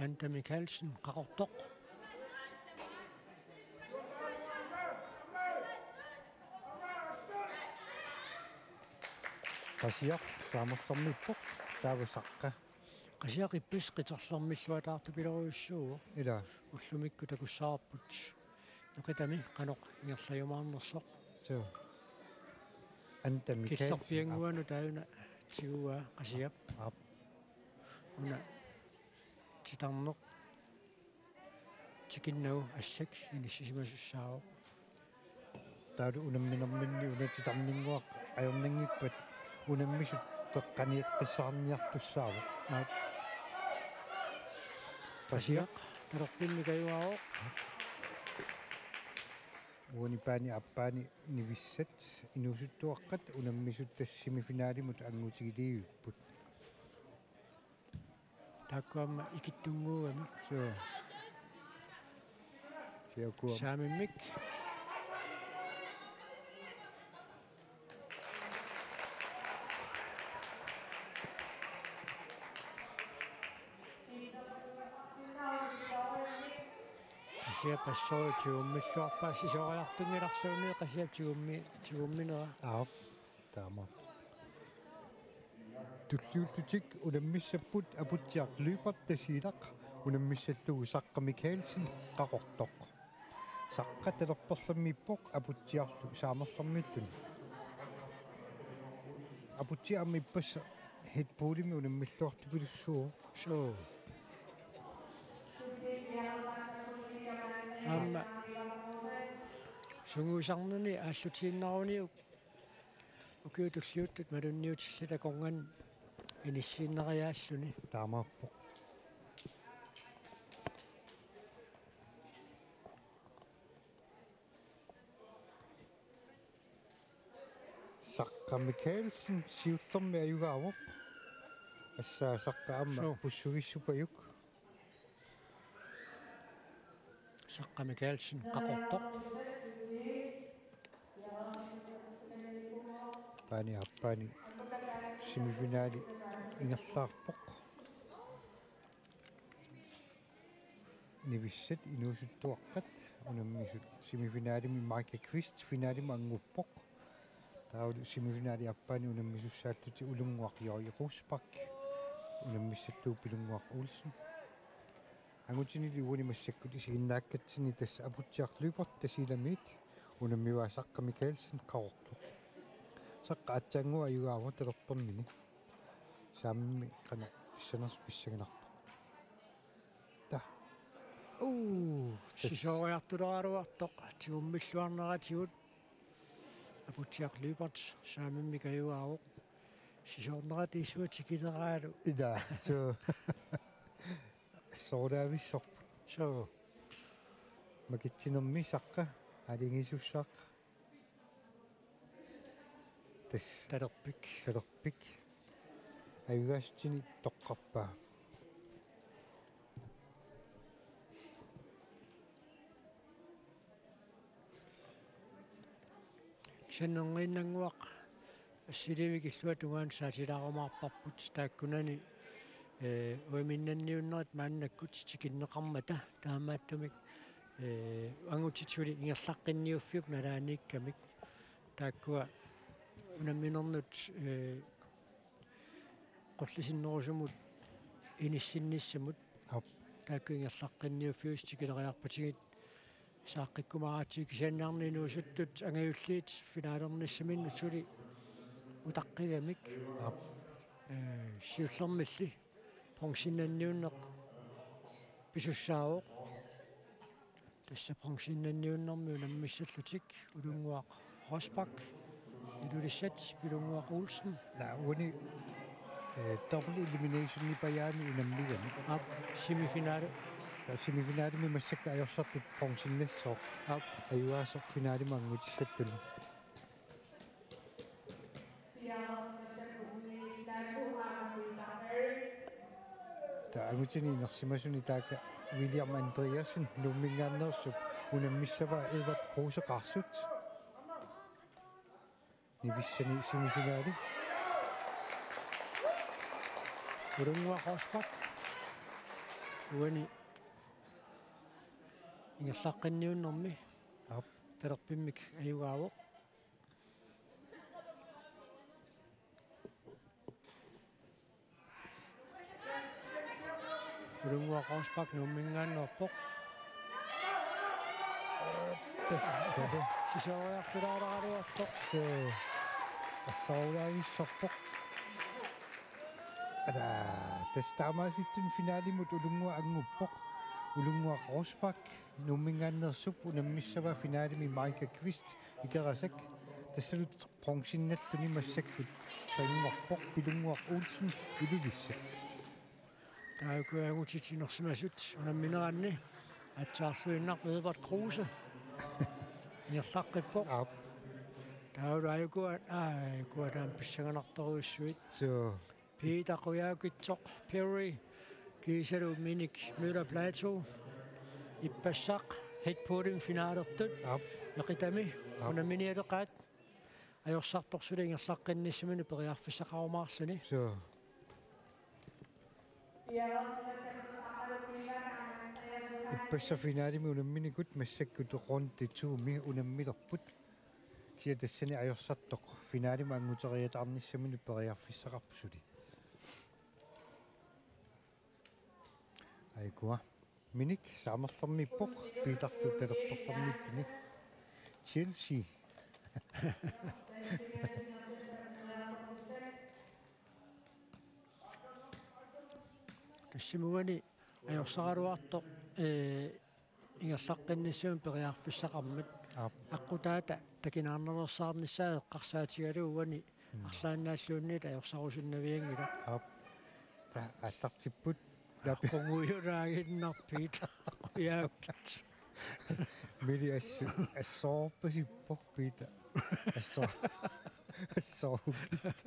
Anda Mikaelsen Qaqortoq. Qasiaq saamerlermiippoq taava Saqqa. Qasiaq ippassaq qiterlermilluataartupilorujussuuvoq. Ila. Ullumikkut takussavarput. Neqitami qanoq ingerlajumaarnersoq. Suu. Anda Mikaelsen. Kissarpiannguanut taanna tiguaa Qasiaq. Aap. Una titarneq tikinnagu assak inissisimasussaavoq. Taavalu unamminerminni una titarninnguaq ajornanngippat unammisut teqqaniaqqissaarniartussaavoq. Aap. Qasiaq. Qasiaq talerpimmik ajugaavoq. Uani paani aappaani nivissat inuusuttuaqqat unammisut tassa semifinalimut angutigilivipput. Taakku aamma ikittunnguugamik. Suu. Siakuam. Saamimmik. Qasiap assorujuk tigummilluarpaa, sisorartunngilarsuuneq Qasiap tigummi-, tigumminera. Aap, taama. Tulliullutik unammissapput Aputsiaq Lyberth Tasiilaq unammissallugu Saqqa Mikaelsen Qaqortoq. Saqqa talerperlermiippoq Aputsiarlu saamerlermiilluni. Aputsiaq aamma ippassaq headballimi unammilluartupilussuuvoq. Suu. Aamma sungiusarnini aallutiinnaruniuk ukiut tulliuttut malunniutillugit akornanni inissiinnariaalluni. Taamaappoq. Saqqa Mikaelsen siullermik ajugaavoq. Tassa Saqqa aamma Suu. Pussugissupajuk. Saqqa Mikaelsen Qaqortoq. Aappaani, aappaani semifinali ingerlaarpoq. Nivissat inuusuttuaqqat unammisut semifinalimi Mike Kvist finalimut anguppoq. Taavalu semifinali aappaani unammisussaallutik Ulunnguaq Jørgen Rosbach unammissallugu Pilunnguaq Olsen. Angutinili uani massakkut isiginnaakkatsinni tassa Aputsiaq Lyberth Tasiilamiit unammivaa Saqqa Mikaelsen Qaqortoq. Saqqa aatsaannguaq ajugaavoq talerpermini. Saammimmi qanoq pissanersoq pissanganarpoq. Ta. Uu, tas- Sisoriartuleraluartoq tigummilluarneratigut. Aputsiaq Lyberth saammimmi ajugaavoq. Sisoornerata issua tikileraalu. Ila, suu. Soorlaavissorput. Suu. Makitsinermi Saqqa aalajangiisussaaqqaa. Tassa. Talerpik. Talerpik. Ajugaasutsini toqqarpaa. Kisianni Nerinnguaq Assiliivik illuatungaanut saatilaarumaarparput taakkunani, ee, uiminnanniunnerit maannakkut tikinneqarmata taamaattumik, ee, angutit suli ingerlaqqinniuffiup nalaaniikkamik taakkua unamminernut, ee, qullisinnerusumut inissinnissamut. Aap. Taakku ingerlaqqinniuffiusut tikileriarpatigit saaqqikkumaaratsigu kisianni arnat inuusuttut angajulliit finalernissaminnut suli utaqqigamik. Aap. Ee, siullermilli bronzennanniunneq pisussaavoq. Tassa bronzennanniunnermi unammissallutik Ulunnguaq Rosbach, Ilulissat, Pilunnguaq Olsen. Naa, uani, eh, double eliminationipajaani unammigami. Aap, semifinale. Taava semifinalimi massakkut ajorsartut bronzennassaaq. Aap. Ajugaasoq finalimut angutissalluni. Taava angutini inersimasuni taakku William Andreasen Nuumminngaanneersup unammissavaa Edvard Kruse Qaarsup. Nivissani semifinali. Ulunnguaq Rosbach. Uani ingerlaqqinniunnermi. Aap. Talerpimmik ajugaavoq. Ulunnguaq Rosbach Nuumminngaanneerpoq. Tassa. Sisoriartuleraluartoq. Suu. Assorujussuarpoq. Ala, tassa taamaasilluni finalimut Ulunnguaq anguppoq. Ulunnguaq Rosbach Nuumminngaanneersup unammissavaa finalimi Mike Kvist Ikerasak. Tassalu bronzennalluni massakkut tre-nngorpoq Pilunnguaq Olsen Ilulissat. Taakku angutit inersimasut unammineranni aatsaarluinnaq Edvard Kruse ingerlaqqippoq. Aap. Taavalu aajuku, aa, aajuku taama pissanganartorujussuit. Suu. Peter Qujaukitsoq, Perry, kiisalu Minik Møller Platou, ippassaq, headballimi finalertut, Aap. Eqitami, Aap. Unamminialeqaat, ajorsartoq suli ingerlaqqinnissaminut periarfissaqarumaarluni. Suu. Ippassaq finalemi unamminikut massakkut rundi to-mi unammilerput. Kisianni tassani ajorsartoq finalemi anguteriataarnissaminut periarfissaqarpoq suli. Aikua. Minik saamerlermiippoq, Piitarlu talerperlermiilluni. Chelsea. Tassami uani ajorsaraluartoq, ee, ingerlaqqinnissamut periarfissaqarmat. Aap. Aqqutaata takinaarnersaarnissaa eqqarsaatigalugu uani Mm. arlaannaalluunniit ajorsarusunnavianngilaq. Aap. Taava aallartipput. Taava. Qungujulaaginnarpit. Qujaukit. Mili assu-, assorpasippoq Piita. Assor-, assorukit.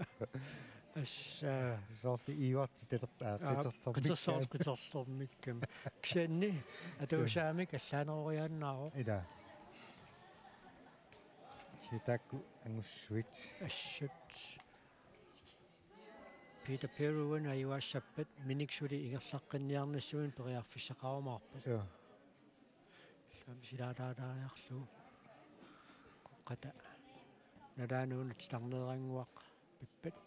Assa. Soorlu Ivarti talerp-, aa, aap, qitersormik-, qitersoor-, qitersormikkami. Kisianni atuusaamik allaaneroriaannaavoq. Ila. Kisianni taakku angussuit. Assut. Piita Peru uani ajugaassappat Minik suli ingerlaqqinniarnissaminut periarfissaqarumaarpoq. Suu. Ilami silaataataariarlugu. Qoqqata. Nalaani una titarneerannguaq pippat.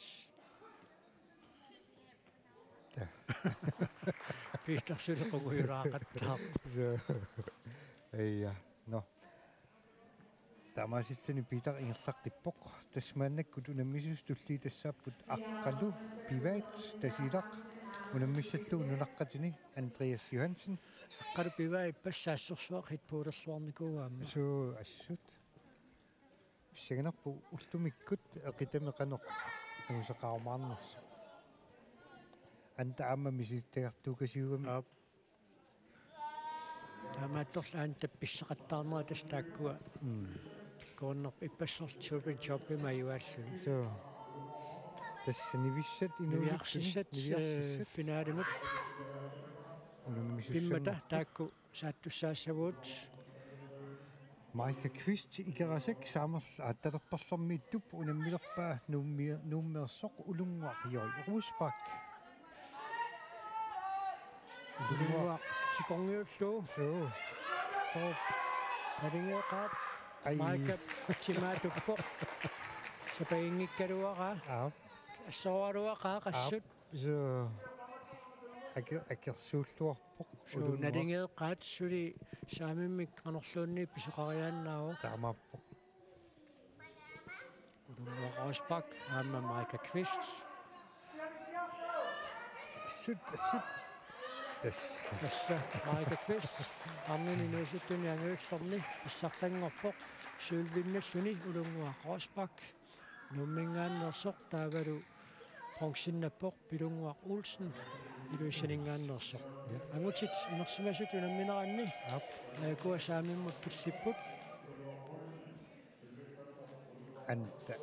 Taa. Piitarlu suli qungujulaaqattaarpoq. Suu. Aja. Nå. Taamaasilluni Piitaq ingerlaqqippoq. Tassa maannakkut unammisut tulliit tassaapput Aqqalu Pivaat, Tasiilaq, unammissallugu nunaqqatini Andreas Johansen. Aqqalu Pivaat ippassaq assorsuaq Red Bullerluarnikuuvoq aamma. Suu, assut. Pissanganarpoq ullumikkut eqitami qanoq angusaqarumaarnersoq. Anda aamma misilittagartuukasiugami. Aap. Taamaattorli aana tappissaqattaarnera tassa taakkua. Mm. Pikkorinnerput ippassorlu Children Jobimik ajugaalluni. Suu. Tassa nivissat inuusuttuni. Niviarsissat, niviarsissat, eh, finalimut. Unammisussammata. Pimmata taakku saattussaassavagut. Maika Kvist Ikerasak saamerl-, aa, talerperlermiittup unammilerpaa Nuummi-, Nuummeersoq Ulunnguaq Joi Rosbach. Ulunnguaq sikorngiullugu. Suu. Suu. Nalingeeqaat. Ai. Maika timaatuppoq. Sapaginngikkaluaraa. Aap. Assorualuaqaa qassut. Aap. Suu. Ake-, akersuulluarpoq. Suu, Ulunnguaq. Nalingeeqaat suli saamimmik qanorluunniit pisoqariaannaavoq. Taamaappoq. Ulunnguaq Rosbach aamma Maika Kvist. Assut, assut. Tassa. Tassa Maika Kvist. Arnini inuusuttuni angajullerni pissartanngorpoq. Sølvinnalluni Ulunnguaq Rosbach Nuumminngaanneersoq taavalu bronzennappoq Pilunnguaq Olsen Ilulissaninngaanneersoq. Ja. Angutit inersimasut unammineranni. Aap. Ukua saamimmut killipput. Anda.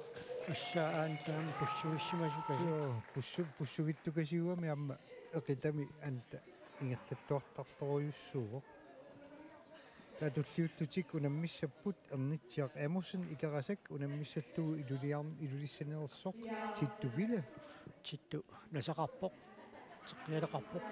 Assa Anda aamma pussugissimasukasi. Suu, pussu-, pussugittukasiugami aamma eqitami Anda ingerlalluartartorujussuuvoq. Taava tulliullutik unammissapput Ernitsiaq Amundsen Ikerasak unammissallugu Iluliarn-, Ilulissaneersoq Tittu Wille. Tittu nasaqarpoq. Teqqialeqarpoq.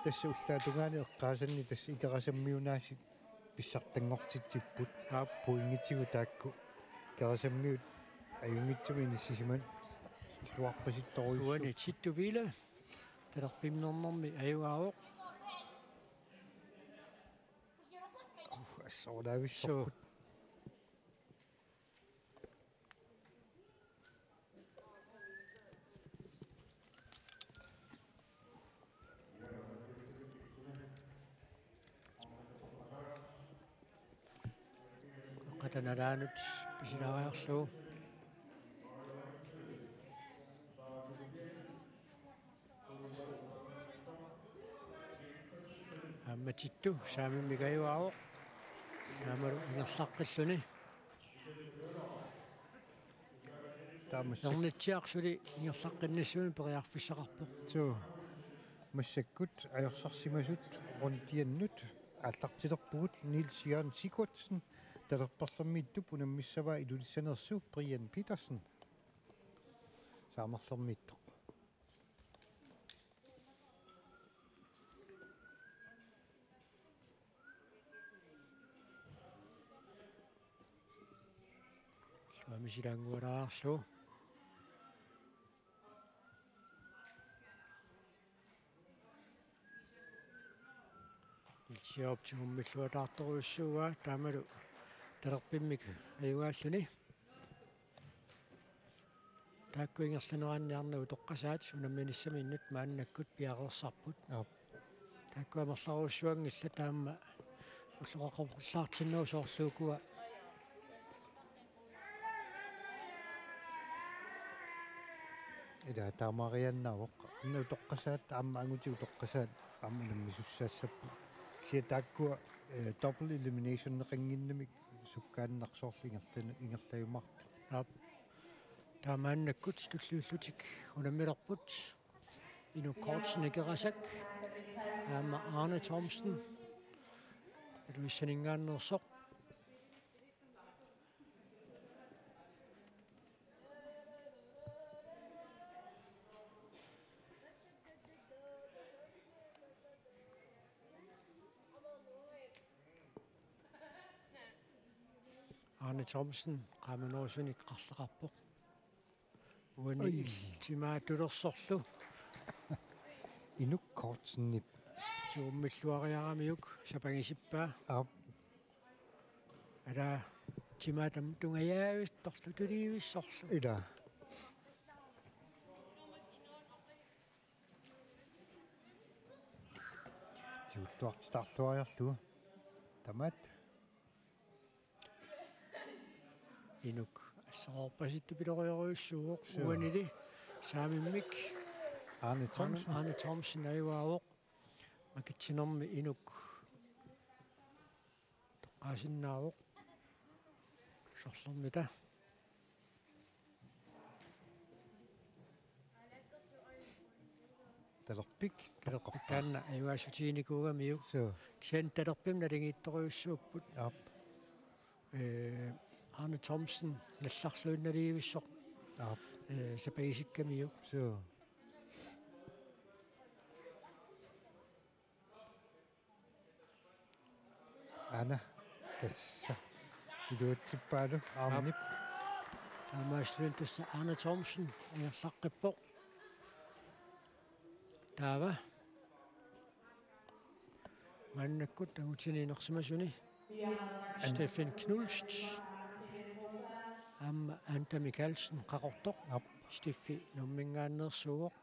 Tassa ullaap tungaani eqqaasanni tassa Ikerasammiunaasiit pissartanngortitsipput. Aap. Pointigut taakku. Ikerasammiut ajunngitsumik inissisimalluarpasittorujussuupput. Uani Tittu Wille. Talerpimmernermi ajugaavoq. Uh, assorulaavissorput. Suu. Qatanaranut pisilaariarlugu. Aamma Tittu saamimmik ajugaavoq. Taamalu ingerlaqqilluni. Taamassa. Ernitsiaq suli ingerlaqqinnissamut periarfissaqarpoq. Suu. Massakkut ajorsarsimasut rundiannut aallartilerpugut. Niels Jørgen Sigurdsen, talerperlermiittup unammissavaa Ilulissaneersoq Brian Petersen saamerlermiittoq. Illuamisilaanngualaarlugu. Ilsiorput tigummilluataartorujussuuaa taamalu talerpimmik ajugaalluni. Taakku ingerlaneranni arnat utoqqasaat unamminissaminnut maannakkut piareersarput. Aap. Taakku amerlarujussuanngillat, taama ulloqaqallaartinnerusoorluukua. Ila taamaariaannaavoq. Arnat utoqqasaat aamma angutit utoqqasaat aamma unammisussaassapput. Kisianni taakkua, eh, double eliminationeqannginnamik sukkaannaq soorlu ingerlan-, ingerlajumaartut. Aap. Taamaannakkut tulliullutik unammilerput. Inuk Kortsen Ikerasak aamma Arne Thomsen Ilulissaninngaanneersoq. Arne Thomsen qaamanerusunik qarleqarpoq. Uani Oi. Timaatulersorlu. Inuk Kortsenip. Tigummilluariaramiuk sapangisippaa. Aap. Ala timaat taama tungajaavissorlu, tuliivissorlu. Ila. Tigulluartitarluariarlugu. Tamaat. Inuk asseroorpasittupilorujoorujussuuvoq. Suu. Uanili saamimmik Arne Thomsen. Arne, Arne Thomsen ajugaavoq. Makitsinermi Inuk toqqaasinnaavoq. Sorlermita. Talerpik. Talerpik taanna ajugaassutiginikuugamiuk. Suu. Kisianni talerpimik naligiittorujussuupput. Aap. Eh, Arne Thomsen nallarluinnaliivissoq. Aap. Eh, sapangisikkamiuk. Suu. Aana tassa iluatsippaalu Arnip. Taamaasillutik tassa Arne Thomsen ingerlaqqippoq. Taava maannakkut angutini inersimasuni Steffen Knust aamma Anda Mikaelsen Qaqortoq. Aap. Steffi Nuumminngaanneersuuvoq.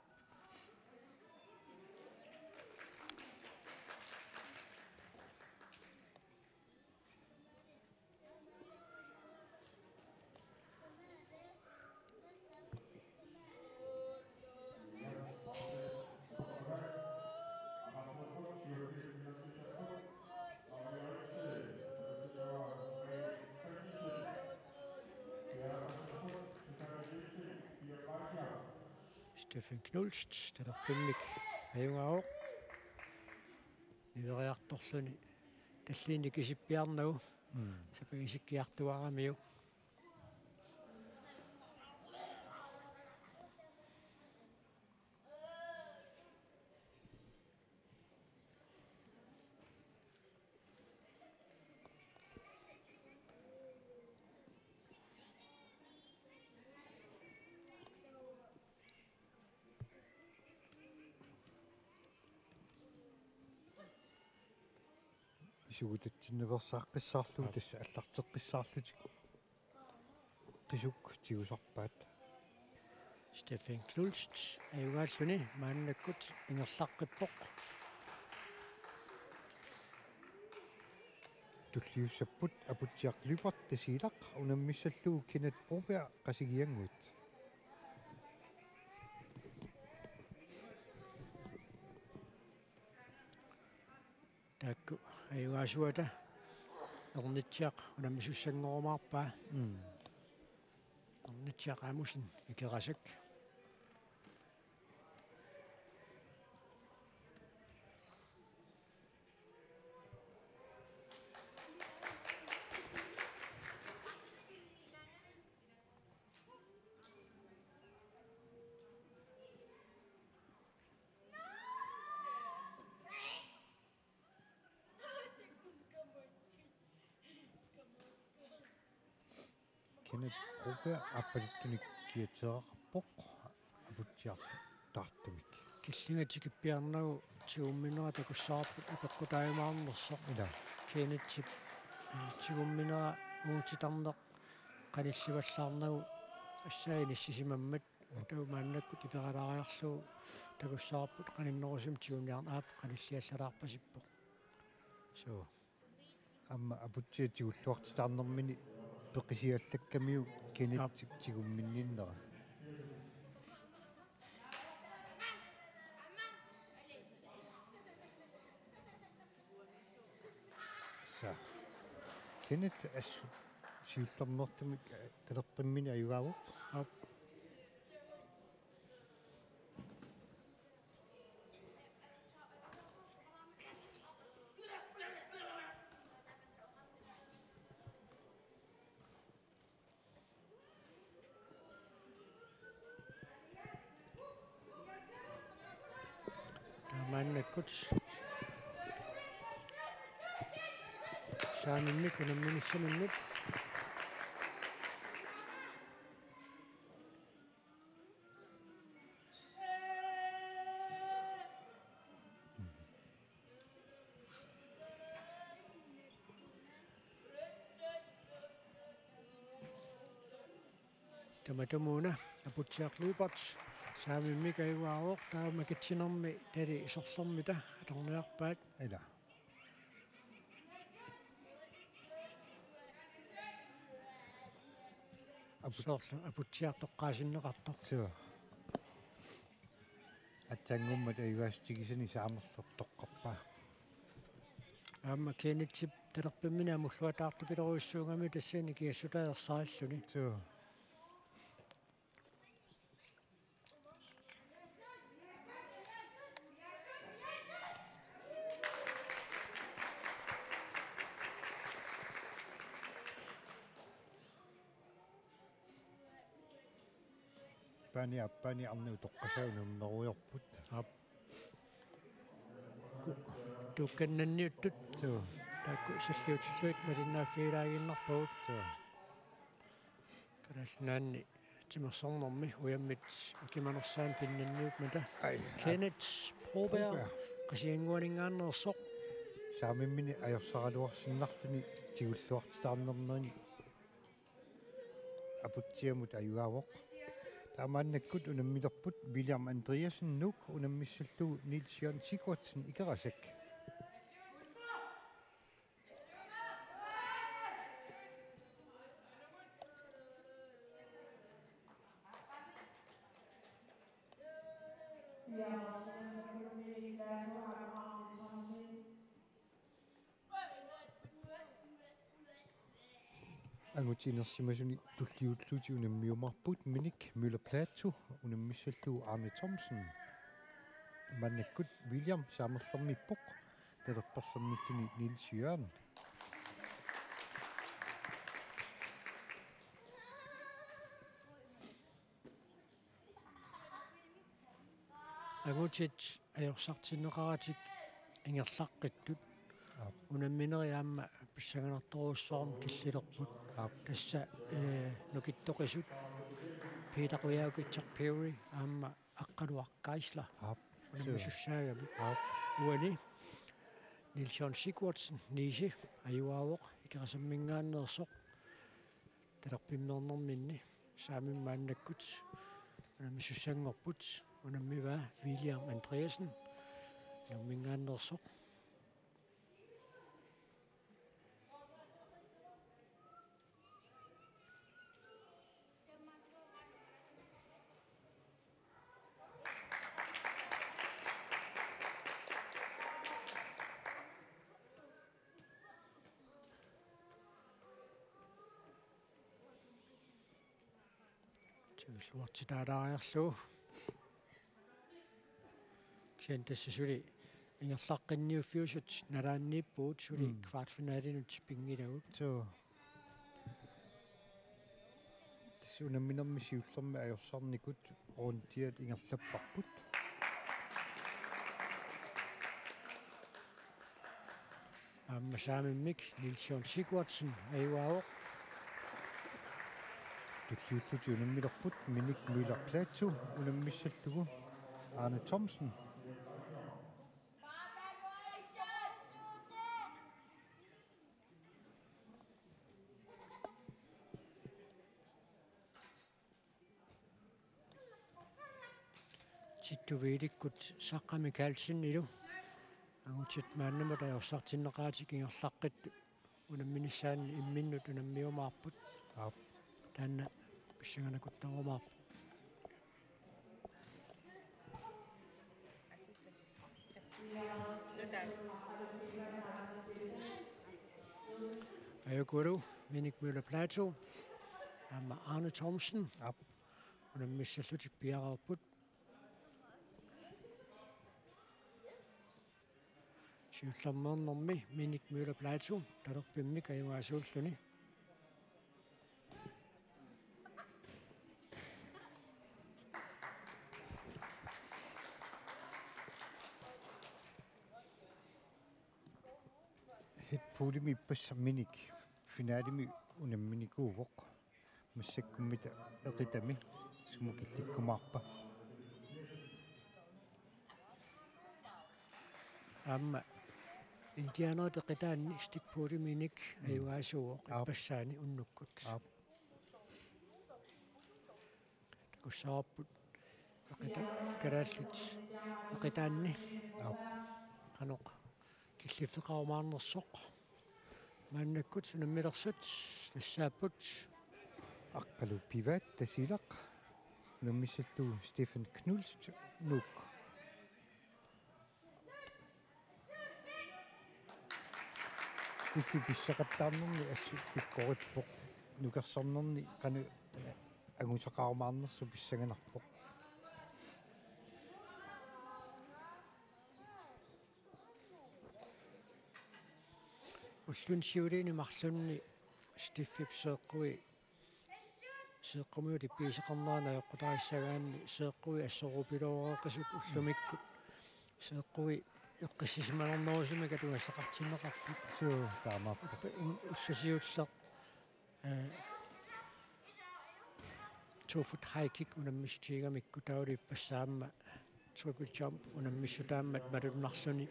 Steffen Knust, talerpimmik ajugaavoq. Niveriartorluni talliinik kisippiarnagu. Mm. Sapagisikkiartuaramiuk. Isugutatsinnaveersaaqqissaarlugu. Aap. Tassa allarteqqissaarlutik qisuk tigusarpaat. Steffen Knust ajugaalluni maannakkut ingerlaqqippoq. Tulliussapput Aputsiaq Lyberth Tasiilaq unammissallugu Kenneth Broberg Qasigiannguit. Taakku ajugaasuata Ernitsiaq unammisussanngorluarpaa. Mm. Ernitsiaq Amussen Ikerasak. Kenneth Broberg aappaluttunik kiateeraqarpoq aputsiarlu taartumik. Killinga tikippiarnagu tigumminera takussavarput apeqqutaajumaarnersoq. Ila. Kennethip, eh, tigumminera uutitarneq qanillivallaarnagu assaa inissisimammat. Taava maannakkut iperalaariarlugu takussavarput qaninnerusumik tiguniarneq, aap, qanilliallalaarpasippoq. Suu. Aamma aputsiaq tigulluartitaarnermini peqisiallakkamiuk Kenneth. Aap. Ti-, tigumminninnera. Sa. Kenneth assut siullermeertumik, eh, talerpimmini ajugaavoq. Aap. Taamaannakkut saamimmik unamminissaminut. Tamatumuuna aputsiaq Lubert saamimmik ajugaavoq, taava makitsinermi tali sorlermita atorniarpaat. Ila. Apu- Soorlu aputsiaq toqqaasinneqartoq. Suu. Aatsaanngummat ajugaasutigisani saamerlertoqqarpaa. Aamma Kennethip talerpimmini amulluataartupiloruissuugami tassani kiassutaa ersarilluni. Suu. Aappaani, aappaani arnat utoqqasaat unammerujoorput. Aap. Ku-, tuukkannanniuttut. Suu. Taakku salliutillugit malinnaaffigilaaginnarpagut. Suu. Kalaallit Nunaanni timersornermi ujammit akimanersaani pinnanniummata. Ai, ai. Kenneth Broberg, Broberg. Qasigiannguaninngaanneersoq. Saamimmini ajorsaraluarsinnarluni tigulluartitaarnermini aputsiamut ajugaavoq. Taamaannakkut unammilerput William Andreasen, Nuuk, unammissallugu Niels Jørgen Sigurdsen, Ikerasak. Angutit inersimasuni tulliullutik unammiumaarput, Minik Møller Platou unammissallugu Arne Thomsen. Maannakkut William saamerlermiippoq, talerperlermilluni Niels Jørgen. Angutit ajorsartinneqaratik ingerlaqqittut. Aap. Unamminerit aamma pissanganartorujussuarmik killilerput. Aap. Tassa, eh, nukittoqisut Peter Qujaukitsoq Perry aamma Aqqaluaq Geisler. Aap. Unammisussaagami. Aap. Uani Niels Jørgen Sigurdsen, Niisi, ajugaavoq, Ikerasamminngaanneersoq. Talerpimmeernerminni saamimmik maannakkut unammisussanngorput, unammivaa William Andreasen, Nuumminngaanneersoq. Tigulluartitaalaariarlugu. Kisianni tassa suli ingerlaqqinniuffiusut nalaanniippugut, suli Mm. kvartfinalinut pinngilagut. Suu. Tassa unamminermi siullermi ajorsarnikut rundiat ingerlapparput. Aamma saamimmik Niels Jørgen Sigurdsen ajugaavoq. Tulliullutik unammilerput Minik Møller Platou unammissallugu Arne Thomsen. Tittuviilikkut Saqqami Carlsenilu angutit maannamut ajorsartinneqaratik ingerlaqqittut unamminissaanni imminnut unammiumaarput. Aap. Taanna pissanganakuttorumaarpoq. Ajukulu Minik Møller Platou aamma Arne Thomsen. Aap. Unammissallutik piareerput. Siullermeernermi Minik Møller Platou talerpimmik ajugaasuulluni. Head poolimi ippassaq Minik finalimi unamminikuuvoq. Massakkummi eqitami sumut killikkumaarpa. Aamma indianerit eqitaanni Stig Pouliminik ajugaasuuvoq. Aap. Ippassaani unnukkut. Aap. Takussavarput eqita-, kalaallit eqitaanni. Aap. Qanoq killiffeqarumaarnersoq. Maannakkut unammilersut tassaapput. Aqqalu Pivaat Tasiilaq unammissallugu Stephen Knudsen Nuuk. Steffi pissaqattaarnerni assut pikkorippoq. Nukersarnerni qanoq angusaqarumaarnersoq pissanganarpoq. Ulluni siuliini marlunni Steffip seeqqui, seeqqumiut ippigisaqarneranni ajoqutarissagaanni seeqqui assorupilooreqisut ullumikkut seeqqui eqqissisimanernerusumik atugassaqartinneqarput. Suu, taamaappoq. Ulluni siulleq, eh, two foot high kick unammissutigigamikku taavalu ippassaq aamma triple jump unammissutaammat malunnarluni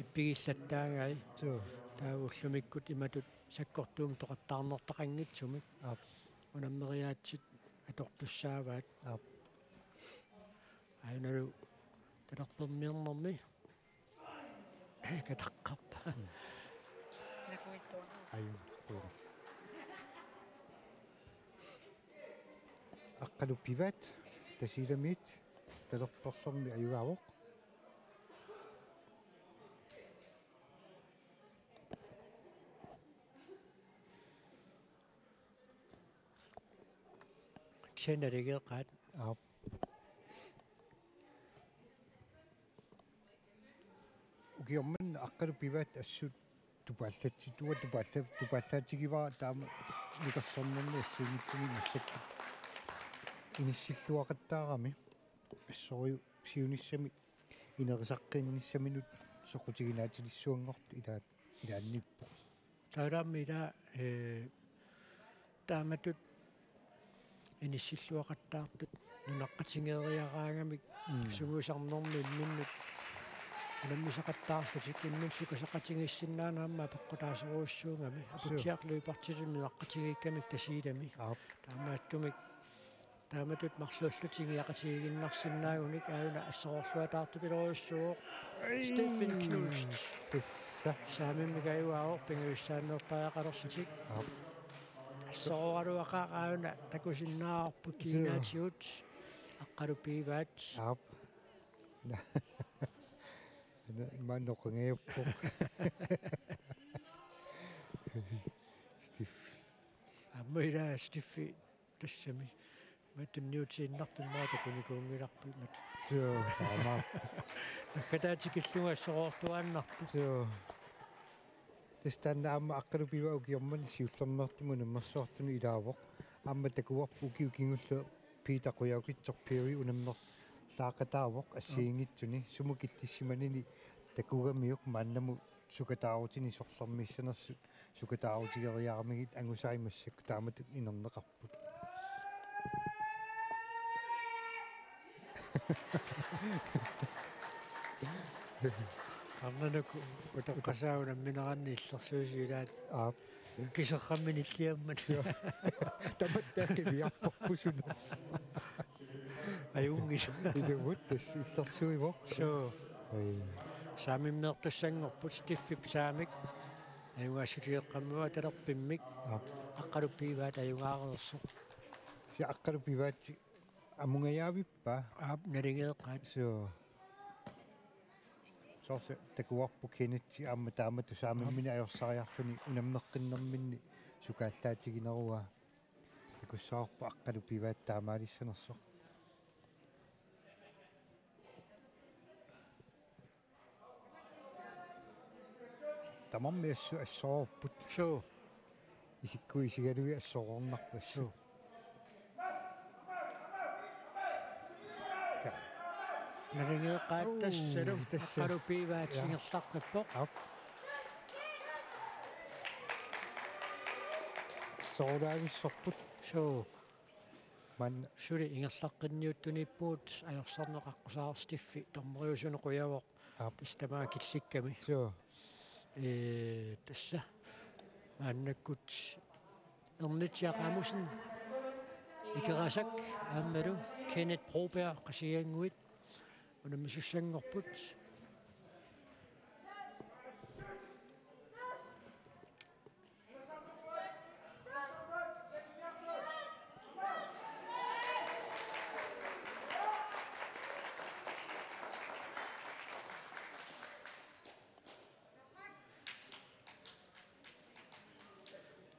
ippigillattaagai. Suu. Taava ullumikkut imatut sakkortuumik toqattaarnertaqanngitsumik. Aap. Unammeriaatsit atortussaavaat. Aap. Aanalu talerpermiinnermi. Kataqqarpa. Nakuittuaq. Aju, kuulu. Aqqalu Pivaat Tasiilamiit talerperlermi ajugaavoq. Kisianni naligeeqaat. Aap. Ukioq manna Aqqalu Pivaat assut tupaallatsitua tupaalla-, tupaallaatigivara taama nukersarnerni assigiinngitsuni massakkut inissilluaqattaarami assorujuk siunissami inerisaqqinnissaminut soqutiginaatilissuanngortoq ilaat ilaanniippoq. Taavalu aamma ila, eh, taamatut inissilluaqattaartut nunaqqatigeeriaraangamik. Mm. Sungiusarnermi imminnut unammisaqattaarlutik imminnut sukasoqatigiissinnaaneq aamma apeqqutaasorujussuugami. Suu. Aputsiaq løbertitut nunaqqatigiikkamik Tasiilami. Aap. Taamaattumik taamatut marluullutik ingiaqatigiiginnarsinnaagunik aajuna assororluataartupilorujussuuvoq. Ai. Stephen Knust. Tassa. Saamimmik ajugaavoq pingajussaannerpariaqalerlutik. Aap. Assororaluaqaaq aajuna takusinnaavarput. Suu. Kiinaatigut Aqqalu Pivaat. Aap. Na-, na-, ima noqangajapput. Steve. Aamma ila Steve. Tassami. Imatut tunniutiinnartut immaqa takunikuunngilarput imatut. Suu, taamaappoq. Naggataata tikillugu assoroortuaannarpoq. Suu. Tassa taanna aamma Aqqalu Pivaat ukioq manna siullermeertumik unammersuartunut ilaavoq. Aamma takuarput ukiut kingulliit Peter Qujaukitsoq Perry unammerlaaqataavoq assigiinngitsuni. Sumut killissimanini takugamiuk maannamut sukataarutinik sorlermiissanersut sukataarutigeriaramigit angusai massakkut taamatut inerneqarput. Arnanuk utoqqasaaq unammineranni illersuisut ilaat. Aap. Kiserramminilliammat. Suu. Tamatta qiviarparput sunersoq. Ajunngilaq. Ilumut tassa illersuivoq. Suu. Ai. Saamimmeertussanngorput Steffip saamik. Ajugaassutigeqqammerpoq talerpimmik. Aap. Aqqalu pivaat ajugaareersoq. Sia Aqqalu pivaat amungajaavippa? Aap, naligeeqqaat. Suu. Soorlu takuarput Kenneth aamma taamatut saamimminik ajorsariarluni unammeqqinnerminni sukaallaatiginerugaa. Takussavarput Aqqalu pivaat taamaalissanersoq. Tamarmik assu-, assorput. Suu. Isikkui isigalui assorornarput assu. Suu. Ta. Naligeeqqaat. Uu, tassalu. Tassa. Aqqalu pivaat. Ja. Ingerlaqqippoq. Aap. Soorlaavissorput. Suu. Man. Suli ingerlaqqinniuttuniippugut, ajorsarneq aqqusaarpoq, Steffi dommeriusunut qujavoq. Aap. Tassa tamaat killikkami. Suu. Ee, tassa. Maannakkut Ernitsiaq Amussen, Ikerasak, aammalu Kenneth Broberg, Qasigiannguit, unammisussanngorput.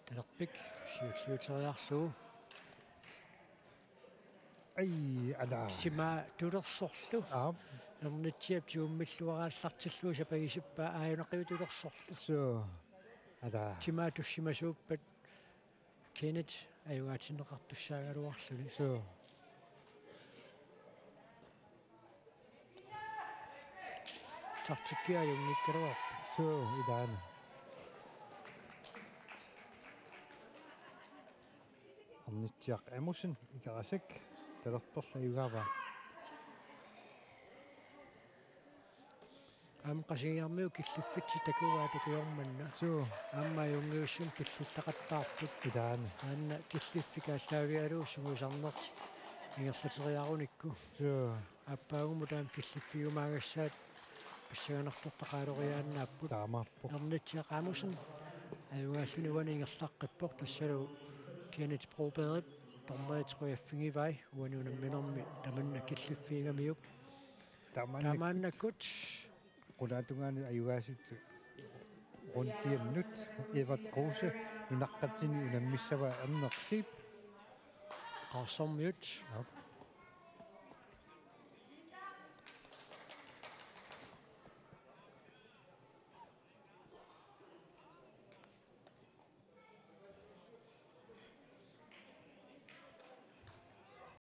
Talerpik siulliuteriarlugu. Ai, ala. Timaa tulersorlu. Aap. Ernitsiap tigummilluaraallartillugu sapagisippaa, aajunaqiup tulersorlu. Suu. Ala. Timaa tussimasuuppat Kenneth ajugaatinneqartussaagaluarluni. Suu. Taktikki ajunngikkaluarpoq. Suu, ilaana. Ernitsiaq Amussen, Ikerasak, talerperlu ajugaavaa. Aamma Qasigiarmiut killiffitsik takugaat takujumaarput. Suu. Aamma ajunngiusumik killittaqattaarput. Ilaana. Taanna killiffik aallaavigalugu sungiusarnertik ingerlateriarunikku. Suu. Aappaagumut taama killiffiumaagassaat pissanganartortaqaleriaannaapput. Taamaappoq. Ernitsiaq Amussen ajugaalluni uani ingerlaqqippoq, tassalu Kenneth Brobergip dommerit qujaffigivai uani unamminermi tamanna killiffiigamiuk. Tamanna. Taamaannakkut qulaatungaani ajugaasut rundiannut Evert Kruse nunaqqatini unammissavaa Erneq Zeeb. Qaarsormiut. Aap.